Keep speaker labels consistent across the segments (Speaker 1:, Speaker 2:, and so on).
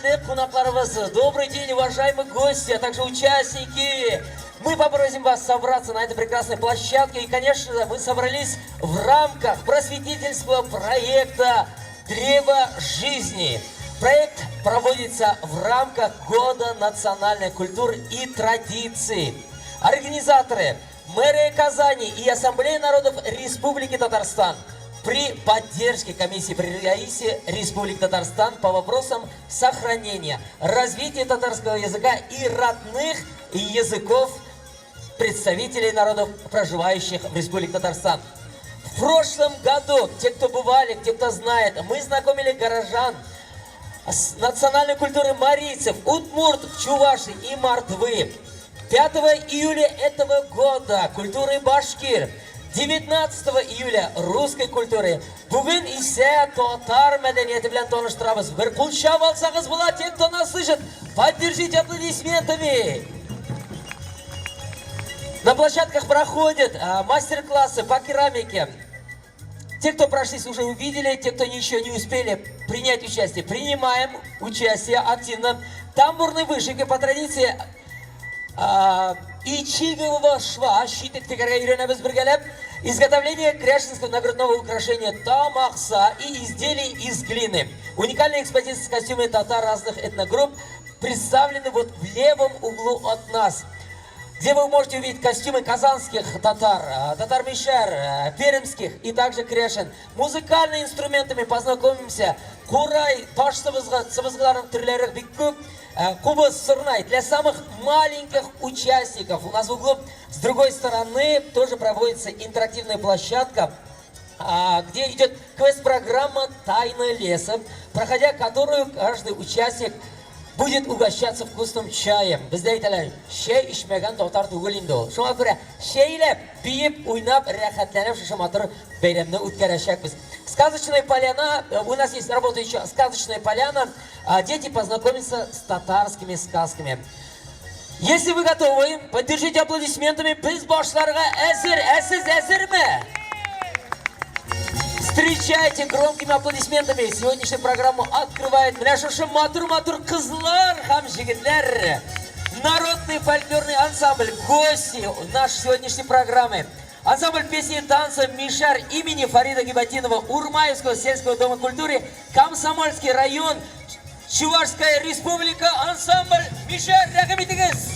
Speaker 1: Хөрмәтле кунакларыбыз, добрый день, уважаемые гости, а также участники. Мы попросим вас собраться на этой прекрасной площадке. И, конечно же, мы собрались в рамках просветительского проекта «Древо жизни». Проект проводится в рамках Года национальной культуры и традиций. Организаторы – Мэрия Казани и Ассамблея народов Республики Татарстан при поддержке комиссии при Раисе Республики Татарстан по вопросам сохранения, развития татарского языка и родных языков представителей народов, проживающих в Республике Татарстан. В прошлом году, те, кто бывали, те, кто знает, мы знакомили горожан с национальной культурой марийцев, удмуртов, чувашей и мордвы. 5 июля этого года культуры башкир, 19 июля русской культуры. Бүген исә татар мәдәнияте белән таныштырабыз. Бер кул чабып алсагыз була, те, кто нас слышит, поддержите аплодисментами. На площадках проходят мастер-классы по керамике. Те, кто прошлись, уже увидели, те, кто еще не успели принять участие, принимаем участие активно. Тамбурные вышивки по традиции ичигового шва, читек тегәргә өйрәнәбез бергәләп. Изготовление кряшенского нагрудного украшения тамакса и изделий из глины. Уникальная экспозиция с костюмами татар разных этногрупп представлены вот в левом углу от нас, где вы можете увидеть костюмы казанских татар, татар-мишәр, пермских и также кряшен. Музыкальными инструментами познакомимся. Курай, таш сыбызгы, сыбызгыларның төрләре бик күп. Кубыз, сорнай для самых маленьких участников. У нас в углу с другой стороны тоже проводится интерактивная площадка, где идет квест-программа «Тайна леса», проходя которую каждый участник будет угощаться вкусным чаем. Бездә әйтәләр, чәй эчмәгән татар түгел инде ул. Шуңа күрә чәйләп, биеп, уйнап, рәхәтләнеп шушы матур бәйрәмне үткәрәчәкбез. Сказочная поляна, у нас есть работа еще «Сказочная поляна», дети познакомятся с татарскими сказками. Если вы готовы, поддержите аплодисментами. Без башларга әзер, ә сез әзерме? Встречайте громкими аплодисментами. Сегодняшнюю программу открывает менә шушы матур-матур кызлар һәм егетләр. Народный фольклорный ансамбль, гости нашей сегодняшней программы. Ансамбль песни и танца «Мишар» имени Фарида Гибатинова Урмаевского сельского дома культуры, Комсомольский район, Чувашская республика, ансамбль «Мишар», рәхим итегез!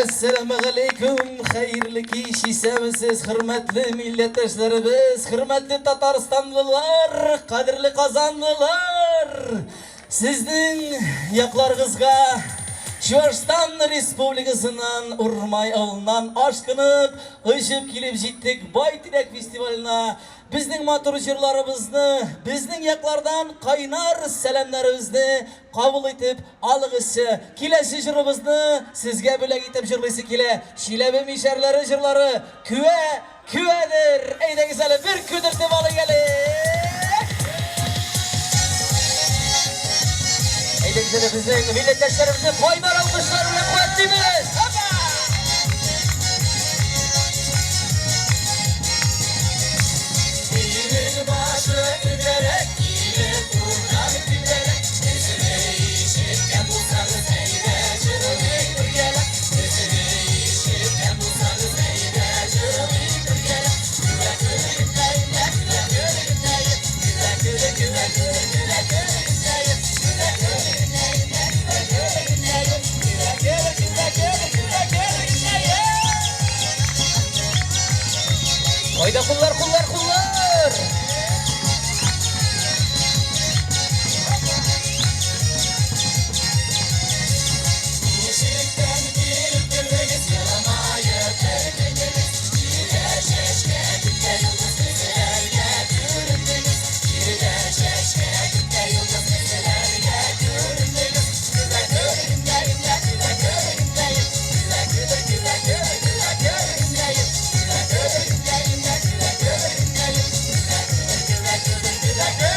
Speaker 2: Әссәламегаләйкүм, хәерле кич, исәнмесез, хөрмәтле милләттәшләребез, хөрмәтле татарстанлылар, кадерле казанлылар! Сезнең якларыгызга Чуашстан Республикасыннан Урмай авылыннан ашкынып, очып килеп җиттек Байтирәк фестиваленә. Безнең матур җырларыбызны, безнең яклардан кайнар сәламнәребезне кабул итеп алыгызчы. Киләсе җырыбызны сезгә бүләк итеп җырлыйсы килә. Чиләбе мишәрләре җырлары Күә, күәдер! Әйдәгез әле бер күдертеп алыйк әле!
Speaker 1: Әйдәгез әле безнең милләттәшләребезне кайнар алкышлар белән куәтлибез!
Speaker 2: Илнең башы түгәрәк, иле туган түгәрәк. Безне ишеткән булсагыз, әйдә җырлыйк бергәләп. Безне ишеткән булсагыз, әйдә җырлыйк бергәләп. Күә күргәннәй, күә күргәннәй, күә күрә күә күрә күә күргәннәй, күә күргәннәй, күә күргәннәй, күә күрә күә күрә күә күргәннәй.
Speaker 1: Кайда куллар, куллар, куллар!
Speaker 2: Ишектән килеп кердегез, елмаеп кердегез. Килә чәчкә, күктә йолдыз безләргә күрендегез. Килә чәчкә, күктә йолдыз безләргә күрендегез. Күлә күреннәй, күлә күреннәй, күлә күлә күлә күлә күлә күреннәй. Күлә күреннәй, күлә күреннәй, күлә күлә күлә күлә күлә күреннәй.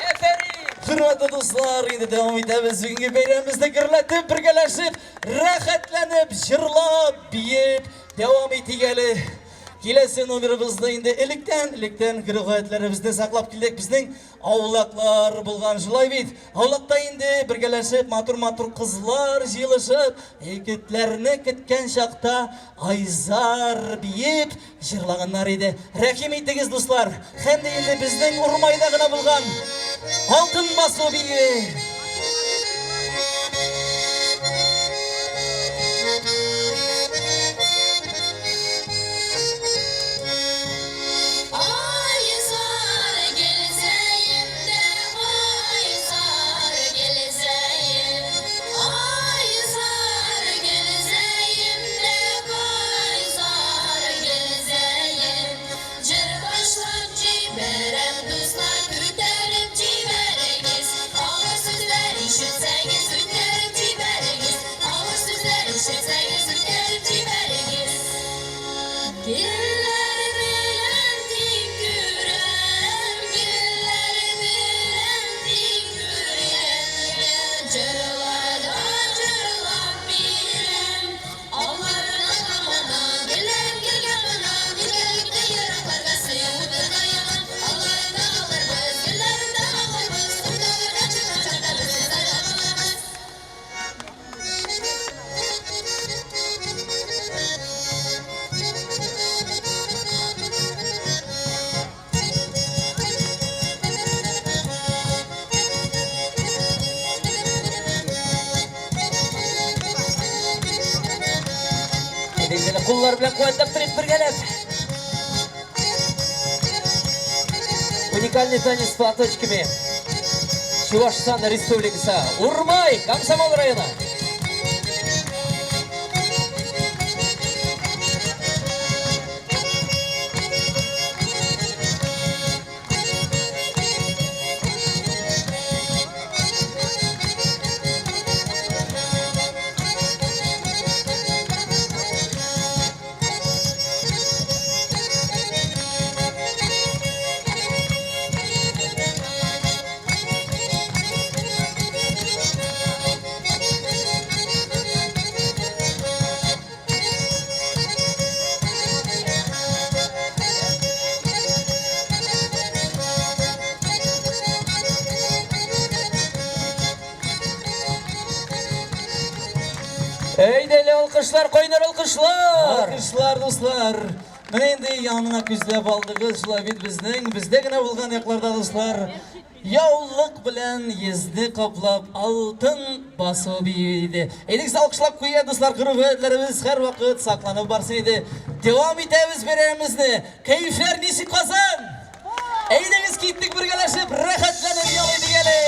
Speaker 1: Әфәрин!
Speaker 2: Хөрмәтле дуслар, инде дәвам итәбез бүгенге бәйрәмебезне гөрләтеп, бергәләшеп, рәхәтләнеп, җырлап, биеп дәвам итик әле. Киләсе номерыбызны инде электән, электән гореф-гадәтләребезне саклап килдек. Безнең аулаклар булган шулай бит. Аулакта инде бергәләшеп матур-матур кызлар җыелышып, егетләрне көткән чакта айзар биеп җырлаганнар иде. Рәхим итегез, дуслар. Һәм дә инде безнең Урмайда гына булган алтын басу биюе.
Speaker 3: Ayzar gelzeyim de ayzar gelzeyim. Ayzar gelzeyim de ayzar gelzeyim. Cır başlap ciberem dostlar küterip ciberegiz. Ağır sözler
Speaker 1: Куллар белән куәтләп торыйк бергәләп. Уникальный танец с платочками. Чувашстан Республикасы. Урмай, Комсомол районы. Әйдәле алкышлар, кайнар алкышлар!
Speaker 2: Алкышлар, дуслар! Менә инде янына күзләп алдыгыз, шулай бит безнең, бездә генә булган якларда, дуслар, яулык белән йөзне каплап алтын басу бию иде. Әйдәгез алкышлап куя, дуслар, гореф-гадәтләребез һәрвакыт сакланып барсын иде. Дәвам итәбез бәйрәмебезне. Кәефләр ничек, Казан? Әйдәгез киттек бергәләшеп, рәхәтләнеп ял итик әле.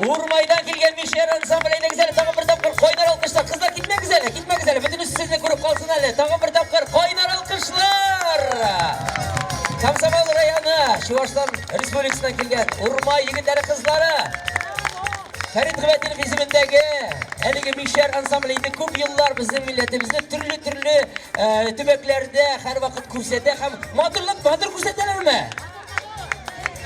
Speaker 1: Урмайдан килгән Мишәр ансамбле, әйдәгез әле, тагын бер тапкыр кайнар алкышлар. Кызлар, китмәгез әле, китмәгез әле, бөтенесе сезне күреп калсын әле. Тагын бер тапкыр кайнар алкышлар. Комсомол районы, Чувашстан республикасыннан килгән Урмай егетләре, кызлары. Фәрит Гыйбатдинов исемендәге әлеге Мишәр ансамбле инде күп еллар безнең милләтебезне төрле-төрле э, төбәкләрдә һәрвакыт күрсәтә һәм матурлык матур күрсәтәләрме?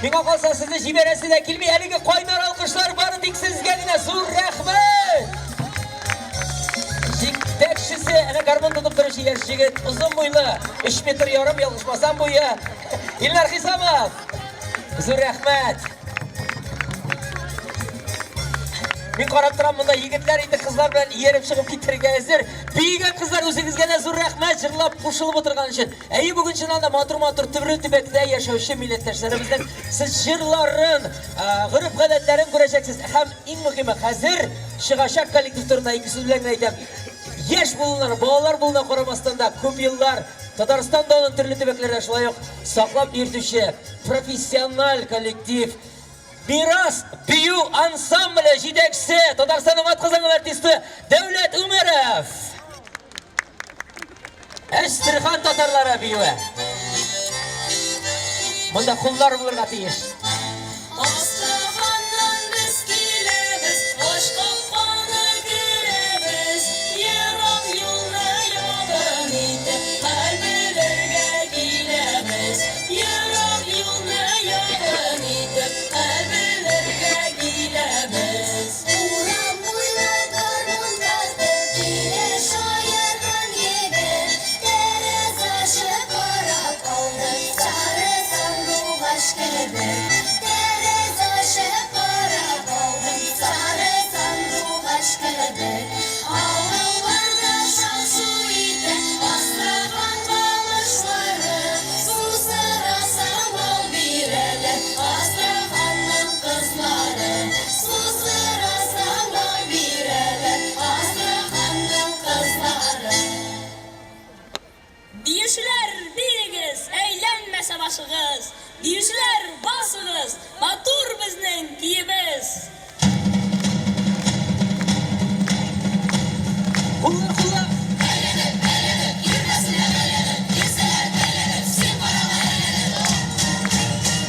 Speaker 1: Миңа калса, сезне җибәрәсе дә килми. Әлеге кайнар алкышлар бары тик сезгә генә. Зур рәхмәт! Җитәкчесе, әнә гармун тотып торучы яшь җегет, озын буйлы, 3 метр ярым, ялгышмасам буе. Илнар Хисамов! Зур рәхмәт! Мин карап торам, монда егетләр инде кызлар белән ияреп чыгып китәргә әзер. Биегән кызлар, үзегезгә дә зур рәхмәт, җырлап кушылып утырган өчен. Әйе, бүген чыннан да матур-матур төрле төбәктә яшәүче милләттәшләребезнең сез җырларын, гореф-гадәтләрен күрәчәксез. Һәм иң мөһиме, хәзер чыгачак коллектив турында ике сүз белән генә әйтәм. Яшь буыннар, балалар булуына карамастан да, күп еллар Татарстан данын төрле төбәкләрдә шулай ук саклап йөртүче профессиональ коллектив Мирас бию ансамбле җитәкчесе, Татарстанның атказанган артисты Дәүләт Умәров. Әстерхан татарлары биюе. Монда куллар булырга тиеш.
Speaker 3: Астраханнан без киләбез, Аш капканы керәбез, Ерак юлны якын итеп, Хәл белергә киләбез. Ерак юлны якын итеп, Хәл белергә киләбез. Урам буйлап гармун тартып килә шаярган егет. Тәрәз ачып карап алды сары сандугач кебек. Тәрәз ачып карап алды сары сандугач кебек. Авылларда шау-шу итә Астраган камышлары. Су сорасаң, бал бирәләр Астраханның кызлары. Су сорасаң, бал бирәләр Астраханның кызлары. Биючеләр, биегез, әйләнмәсә башыгыз! Биючеләр, басыгыз, матур безнең киебез!
Speaker 1: Куллар, куллар!
Speaker 3: Әйләнеп, әйләнеп, йөрмәсеннәр әйләнеп, йөрсәләр әйләнеп, син карама әйләнеп.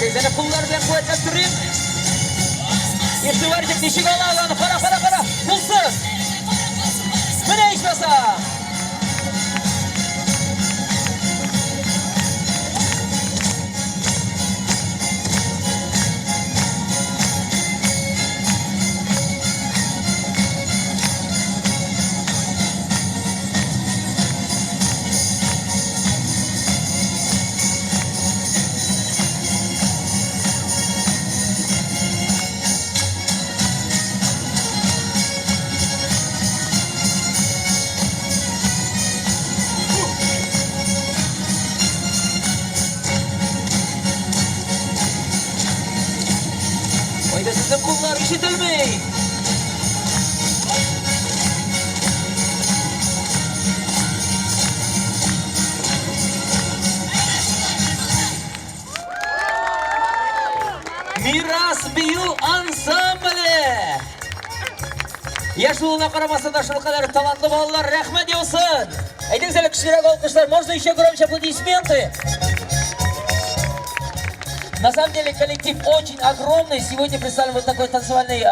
Speaker 1: Әйдәгез, әнә куллар белән куәтләп торыйк. Игътибар итеп ничек ала аланы? Кара, кара, кара. Кулсыз. Менә ичмаса. Кайда сезнең куллар ишетелми? Мирас бию ансамбле! Яшь булуына карамастан да шулкадәр талантлы балалар, рәхмәт яусын! Әйдәгез әле көчлерәк алкышлар, можно еще громче аплодисменты? На самом деле коллектив очень огромный. Сегодня представлен вот такой танцевальный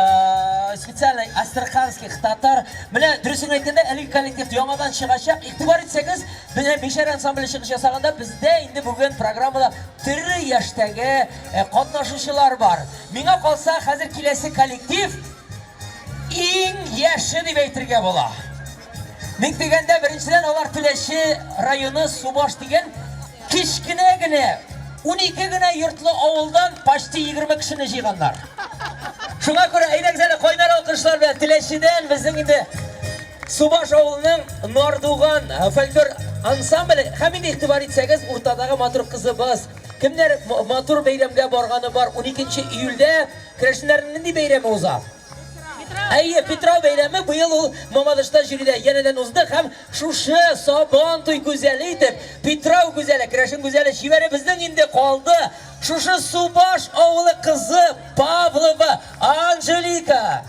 Speaker 1: специальный астраханских татар. Менә дөресен әйткәндә, әлеге коллектив яңадан чыгачак. Игътибар итсәгез, менә Мишәр ансамбле чыгыш ясаганда бездә инде бүген программада төрле яшьтәге катнашучылар бар. Миңа калса, хәзер киләсе коллектив иң яше дип әйтергә була. Ник дигәндә, беренчедән, алар Теләче районы Субаш дигән кечкенә генә, 12 генә йортлы авылдан почти 20 кешене җыйганнар. Шуңа күрә әйдәгез әле кайнар алкышлар белән Теләчедән безнең инде Субаш авылының Нардуган фольклор ансамбле һәм инде игътибар итсәгез, уртадагы матур кызыбыз. Кемнәр матур бәйрәмгә барганы бар? 12 июльдә керәшеннәрнең нинди бәйрәме уза? Әйе, Питрау бәйрәме быел ул Мамадышта җөридә янәдән узды һәм шушы Сабан туй гүзәле итеп, Питрау гүзәле, керәшен гүзәле чибәребезнең инде калды. Шушы Субаш авылы кызы Павлова Анжелика.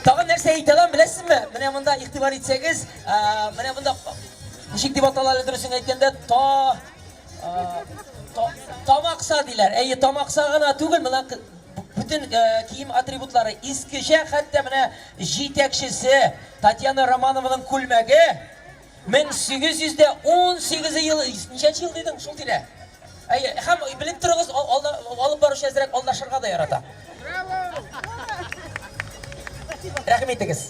Speaker 1: Тагын нәрсә әйтә алам, беләсезме? Менә монда игътибар итсәгез, менә монда ничек дип атала әле дөресен әйткәндә, та Тамакса диләр. Әйе, тамакса гына түгел, менә бөтен кием атрибутлары искечә, хәтта менә җитәкчесе Татьяна Романованың күлмәге 1818 ел, ничәнче ел дидең, шул тирә. Әйе, һәм белеп торыгыз, алып баручы әзрәк алдашырга да ярата. Рәхим итегез.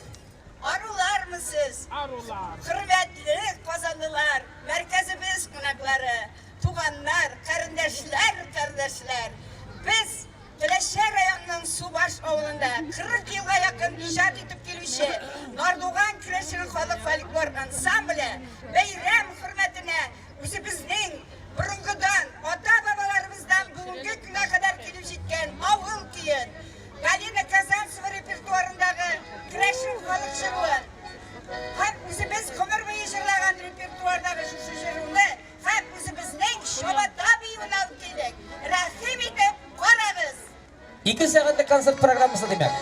Speaker 4: Арулармы сез? Арулар. Хөрмәтле казанлылар, мәркәзебез кунаклары, туганнар, карендәшләр, кардәшләр! Без Теләче районының Субаш авылында 40 елга якын иҗат итеп килүче Нардуган керәшен халык фольклор ансамбле бәйрәм хөрмәтенә үзебезнең борынгыдан, ата-бабаларыбыздан бүгенге көнгә кадәр килеп җиткән авыл көен, Галина Казанцева репертуарындагы керәшен халык җыруын һәм үзебез гомер буе җырлаган репертуардагы шушы җыруны һәм үзебезнең чабата биюен алып килдек. Рәхим итеп карагыз!
Speaker 1: Ике сәгатьлек концерт программасы, димәк.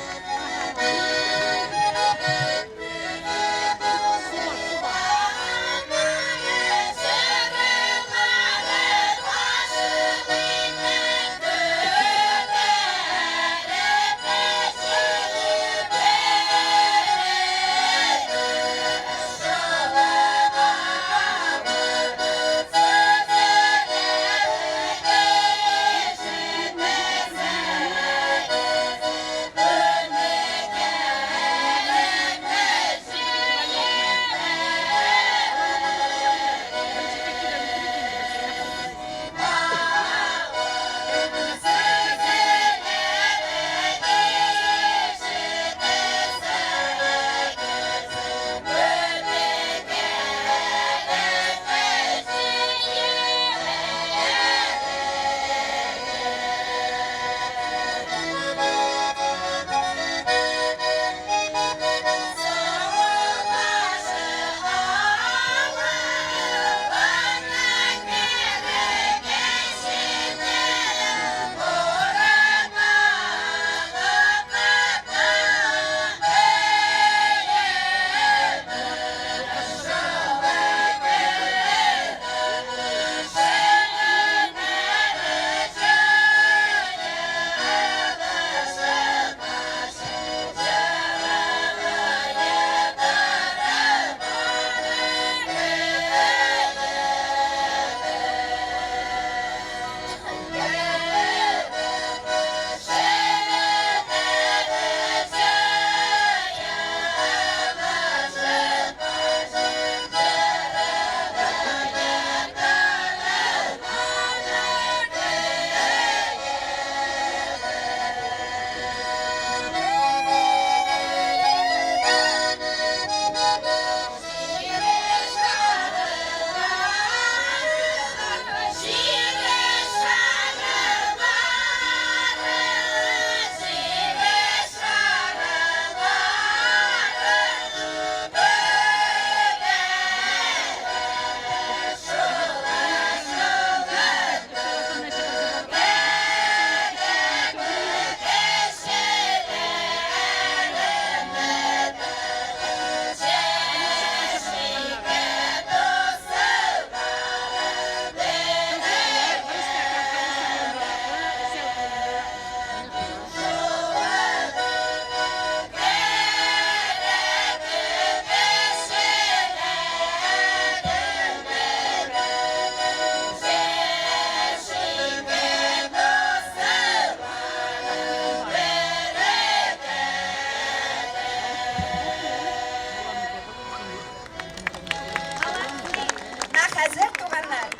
Speaker 4: туганнар,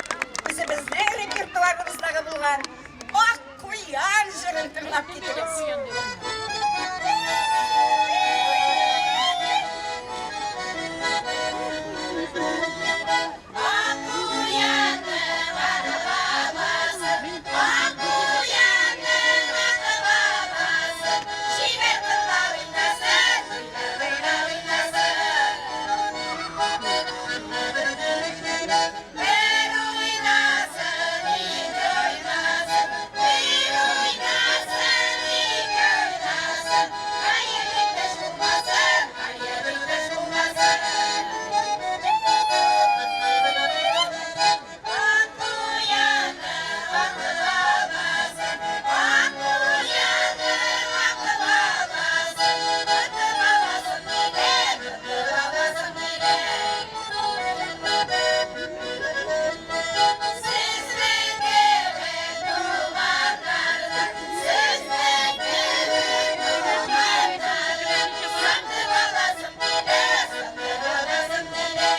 Speaker 4: үзебезнең репертуарыбыздагы булган Ак куян җырын тыңлап китегез. Ак куянның ак баласы, ак куянның ак баласы, чибәр кызлар уйнасын, чибәр кызлар уйнасын. Бер уйнасын, ике уйнасын, бер уйнасын, ике уйнасын, хәер иптәш булмасын, хәер иптәш булмасын. Ак куянның ак баласы, ак куянның ак баласы, тотып аласым килә, тотып аласым килә. Сезнең кебек туганнарны, сезнең кебек туганнарны сатып аласым килә, сатып аласым килә.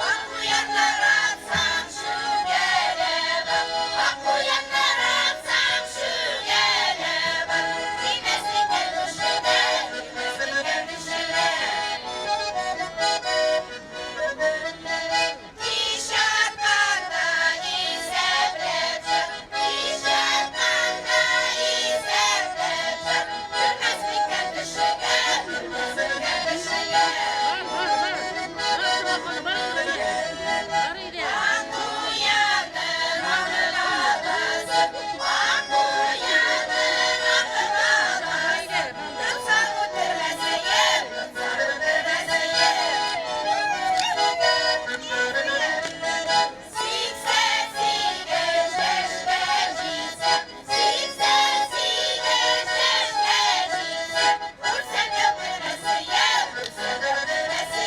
Speaker 4: Ак куяннар атсам чүгәләп, ак куяннар атсам чүгәләп, тимәс микән түшеңә, тимәс микән түшеңә. Кич атканда исәпләп чык, кич атканда исәпләп чык, кермәс микән төшеңә, кермәс микән төшеңә. Ак куянның ак баласы, ак куянның ак баласы, тотсаң үтермәсәем, тотсаң үтермәсәем. 88 яшькә җитсәм, 88 яшькә җитсәм, күрсәм дә үтермәсәем, күрсәм дә үтермәсәем.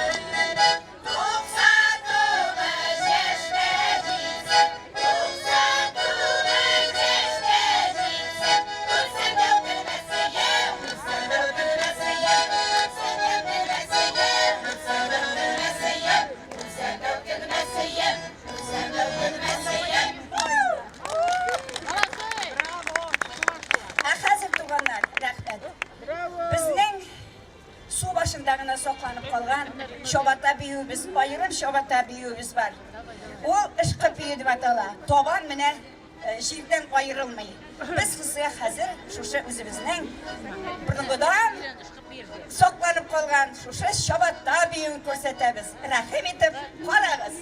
Speaker 4: 99 яшькә җитсәм, 99 яшькә җитсәм, күрсәм дә үтермәсәем, күрсәм дә үтермәсәем, күрсәм дә үтермәсәем, күрсәм дә үтермәсәем, күрсәм дә үтермәсәем, күрсәм дә үтермәсәем. Ә хәзер, туганнар, рәхмәт. Безнең су башында гына сакланып калган чабата биюебез, аерым чабата биюебез бар. Ул ышкы бию дип атала. Табан менә җирдән аерылмый. Без сезгә хәзер шушы үзебезнең борынгыдан сакланып калган шушы чабата биюен күрсәтәбез. Рәхим итеп карагыз.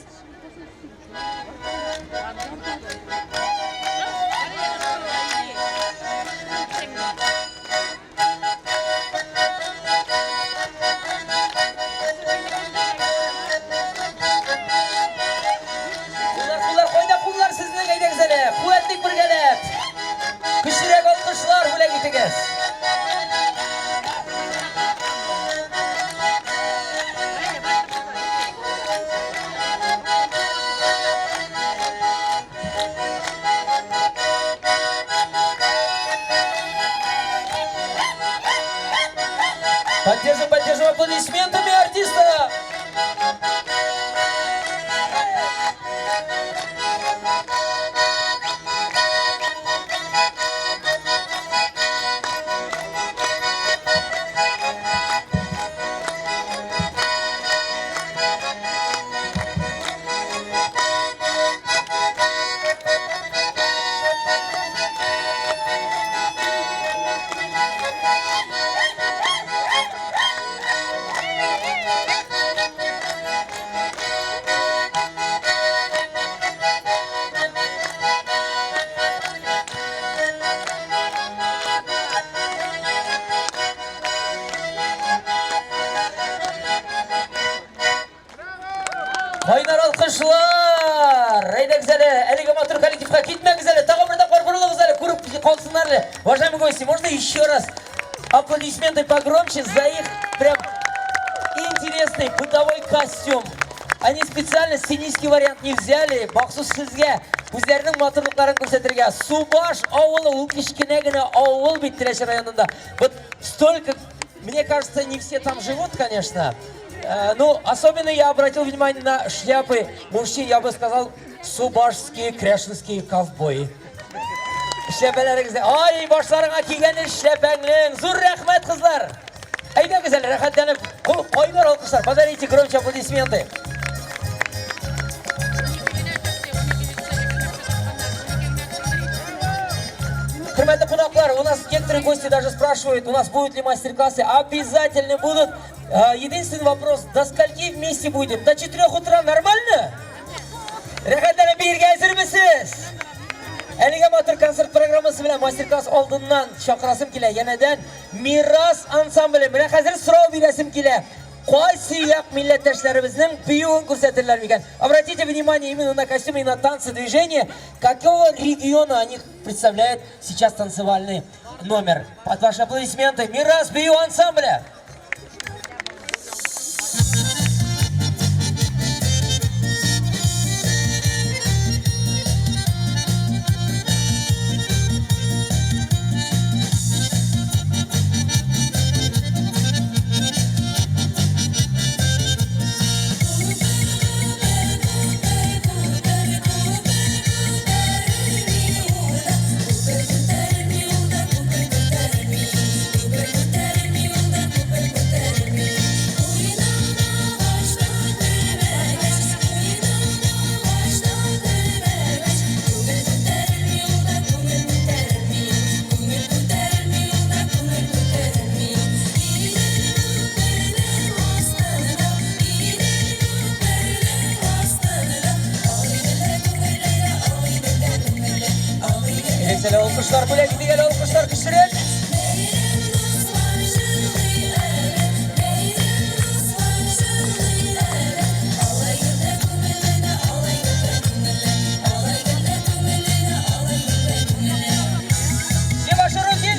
Speaker 1: Куллар, куллар, кайда куллар сезнең? Әйдәгез әле, куәтлик бергәләп. Көчлерәк алкышлар бүләк итегез. Поддержим, поддержим аплодисментами артиста. Кайнар алкышлар! Әйдәгез әле, әлеге матур коллективка китмәгез әле, тагын бер тапкыр борылыгыз әле, күреп калсыннар әле. Уважаемые гости, можно еще раз аплодисменты погромче за их прям интересный бытовой костюм. Они специально сценический вариант не взяли, махсус сезгә үзләренең матурлыкларын күрсәтергә. Субаш авылы, ул кечкенә генә авыл бит Теләче районында. Вот столько Мне кажется, не все там живут, конечно. Ну, особенно я обратил внимание на шляпы мужчин, я бы сказал, субашские, кряшенские ковбои. Эшләпәләрегезне, ай, башларыңа кигән эшләпәңнең. Зур рәхмәт, кызлар. Әйдәгез әле, рәхәтләнеп, кайнар алкышлар. Подарите громче аплодисменты. Хөрмәтле кунаклар, у нас некоторые гости даже спрашивают, у нас будут ли мастер-классы. Обязательно будут. Единственный вопрос, до скольки вместе будем? До 4 утра нормально? Рәхәтләнеп биергә әзермесез? Әлегә матур концерт программасы белән мастер-класс алдыннан чакырасым килә. Янәдән Мирас ансамбле. Менә хәзер сорау бирәсем килә. Кайсы як милләттәшләребезнең биюен күрсәтерләр микән? Обратите внимание именно на костюмы и на танцы, движения. Какого региона они представляют сейчас танцевальный номер? Под ваши аплодисменты Мирас бию ансамбля. Әле алкышлар бүләк итик әле, алкышлар көчлерәк. Где ваши руки?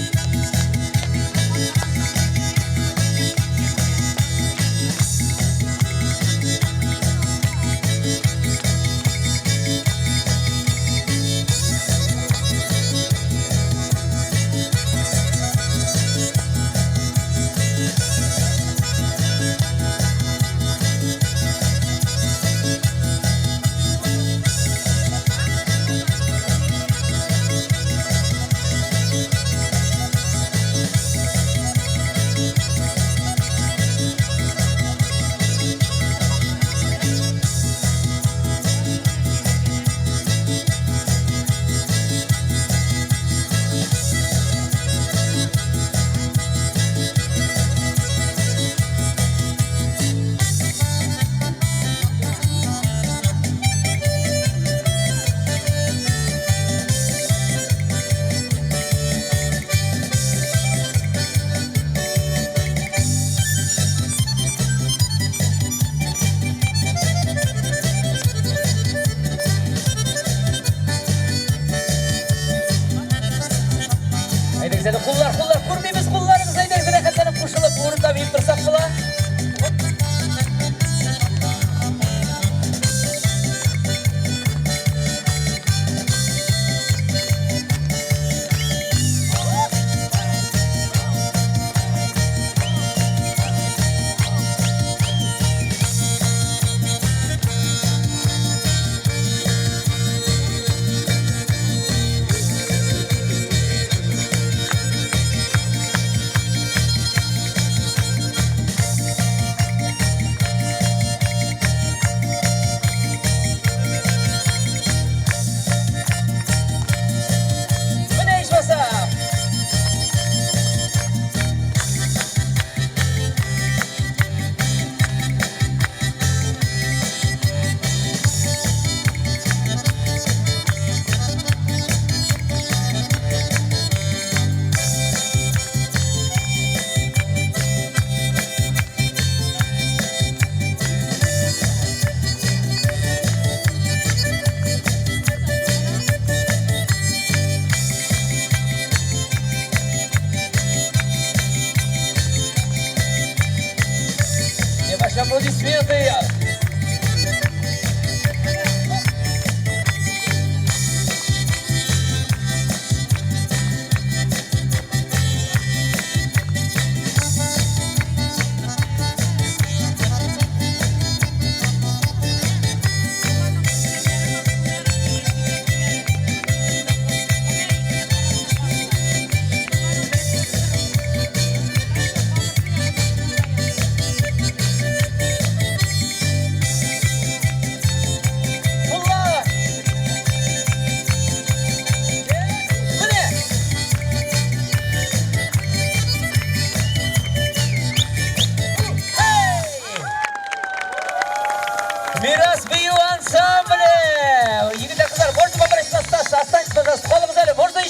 Speaker 1: Әйдәгез әле, куллар, куллар, күрмибез кулларыгыз, әйдәгез рәхәтләнеп кушылып, урында биеп торсак була. Менә ичмаса. Где ваши аплодисменты?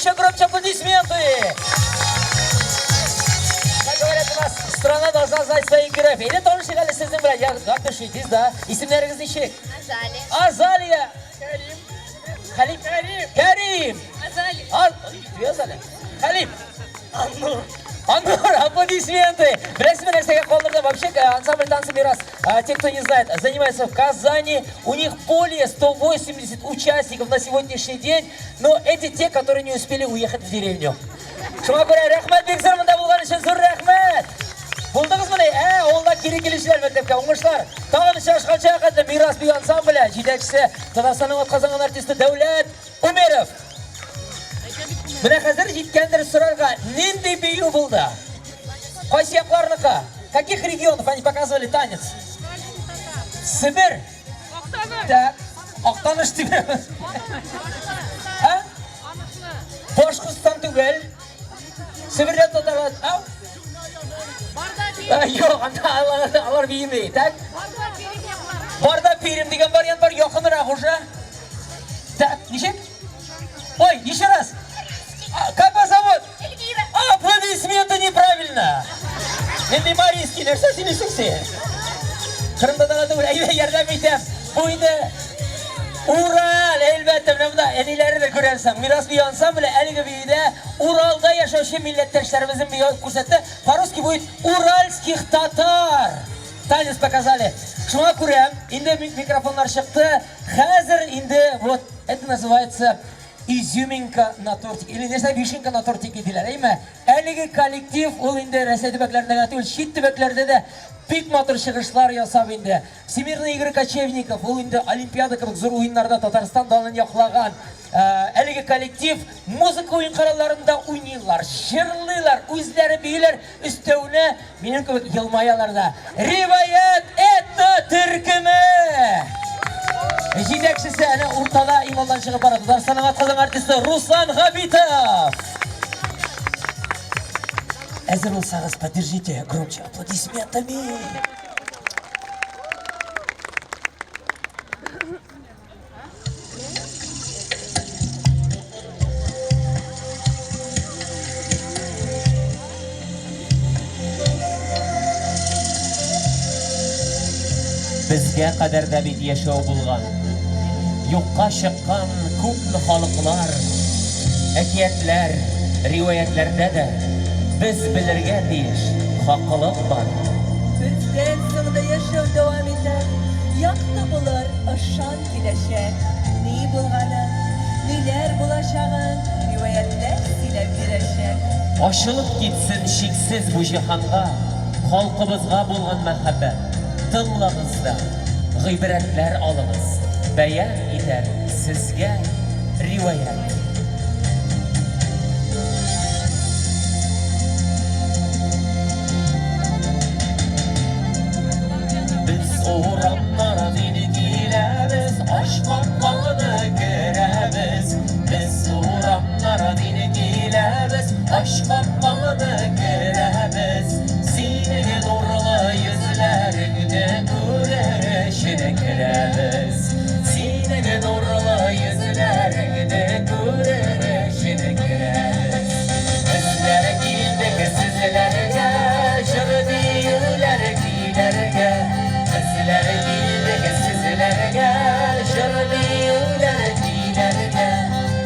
Speaker 1: Еще громче аплодисменты! Как говорят у нас, страна должна знать своих героев. Или тоже шигали сезнең белән. Я отдышитесь, да. Исемнәрегез ничек?
Speaker 4: Азалия.
Speaker 1: Азалия. Халим.
Speaker 4: Карим.
Speaker 1: Карим.
Speaker 4: Азалия.
Speaker 1: А, две Азалия. Халим. Аннур. Аннур, аплодисменты! Беләсезме нәрсәгә калдырды? Вообще, ансамбль «Танцы Мирас», те, кто не знает, занимается в Казани. У них более 180 участников на сегодняшний день. Но эти те, которые не успели уехать в деревню. Шуңа күрә рәхмәт бик зур монда булган өчен зур рәхмәт! Булдыгызмыни? Ә, авылда кире килүчеләр мәктәпкә уңышлар. Тагын очрашканча хәтле Мирас бию ансамбле җитәкчесе Татарстанның атказанган артисты Дәүләт Умеров. Менә хәзер җиткәндер сорарга, нинди бию булды? Кайсы якларныкы? Каких регионов они показывали танец? Себер. Так. Актаныш дибез. А? Башкортстан түгел. Себердә татарлар. Ау? А, Юк, анда алар бийми. Так? Барда Пермь дигән вариант бар, якынрак уже. Так, ничек? Ой, еще раз. А, как вас зовут?
Speaker 4: Эльвира.
Speaker 1: Аплодисменты неправильно. Нинди марийский нәрсә сөйлисең син? Кырымтатарга түгел, әйдә ярдәм итәм. Бу инде Урал, әлбәттә, менә монда әниләре дә күрәсең. Мирас бию ансамбле әлеге биюдә Уралда яшәүче милләттәшләребезнең бию күрсәтте. По-русски будет уральских татар. Танец показали. Шуңа күрә инде микрофоннар чыкты. Хәзер инде вот это называется изюминка на тортике или нәрсә вишенка на тортике диләр, әйме? Әлеге коллектив ул инде Рәсәй төбәкләрендә генә түгел, чит төбәкләрдә дә бик матур чыгышлар ясап инде. Всемирные игры кочевников, ул инде Олимпиада кебек зур уеннарда Татарстан данын яклаган. Әлеге коллектив музыка уен коралларында уйныйлар, җырлыйлар, үзләре бииләр, өстәвенә минем кебек елмаялар да. Риваять этно төркеме! Җитәкчесе әнә уртада иң алдан чыгып бара Татарстанның атказанган артисты Руслан Габитов. Әзер булсагыз, поддержите громче аплодисментами.
Speaker 5: Безгә кадәр дә бит яшәү булган. Юкка чыккан күпме халыклар, әкиятләр, риваятьләрдә дә без белергә тиеш хаклык бар.
Speaker 6: Бездән соң да яшәү дәвам итәр, якты булыр, ышан киләчәк. Ни булганын, ниләр булачагын риваятьләр сөйләп бирәчәк.
Speaker 5: Ачылып китсен чиксез бу җиһанга халкыбызга булган мәхәббәт. Тыңлагыз да, гыйбрәтләр алыгыз. Бәян итәр сезгә риваять. Без урамнардан инде киләбез, ач капканы керәбез. Без урамнардан инде киләбез, ач капканы керәбез. Синең нурлы йөзләреңне күрер өчен керәбез. Синең нурлы йөзләреңне күрер өчен керәбез. Безләр килдек сезләргә, җыр биюләр көйләргә. Безләр килдек сезләргә, җыр биюләр көйләргә.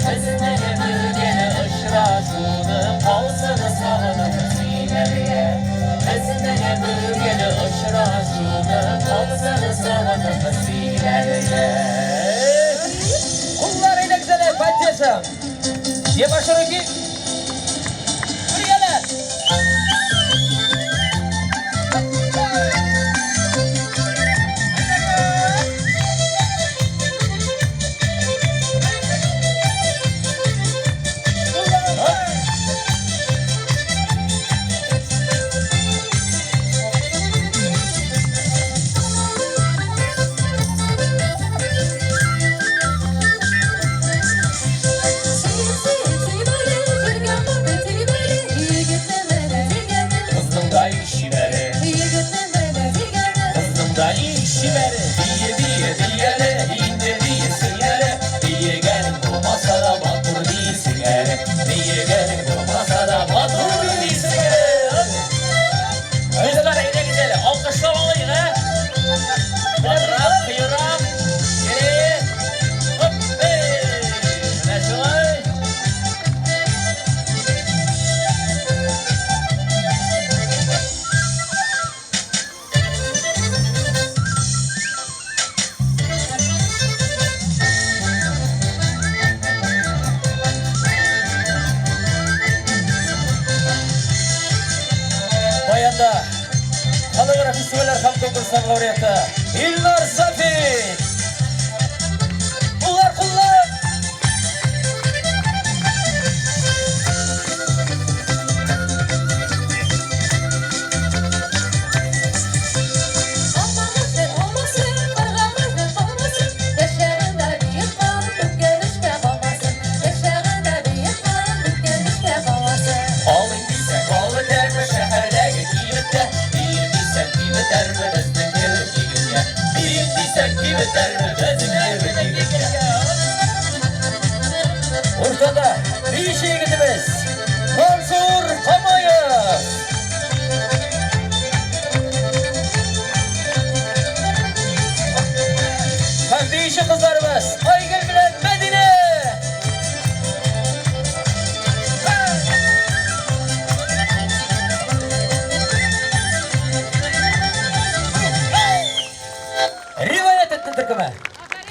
Speaker 5: Безнең бүген очрашуны калсын сагынып сөйләргә. Безнең бүген очрашуны калсын сагынып сөйләргә.
Speaker 1: Куллар әйдәгез поддержим. Где ваши руки? Бергәләп!
Speaker 5: Кызның да чибәре, кызның да чибәре, бие бие бияле, инде биясең әле, биегәнең булмаса да матур биисең әле.
Speaker 1: Баянда халыкара фестивальләр һәм конкурслар лауреаты Илнар Сафин. Куллар, куллар!
Speaker 3: Алмамызның алмасы, каргамызның алмасы, Яшьләрендә биек кар, үткән эшкә калмасын. Яшьләрендә биек кар, үткән эшкә калмасын.
Speaker 5: Алыйм дисәң, ал итәрме шәһәрдәге кибеттә, Бием дисәң, кибетәрме безнең кебек егеткә. Бием дисәң, кибетәрме безнең кебек егеткә.
Speaker 1: Уртада биюче егетебез Мансур Камаев. Һәм биюче кызларыбыз Айгөл белән Мәдинә. Риваять итте төркеме.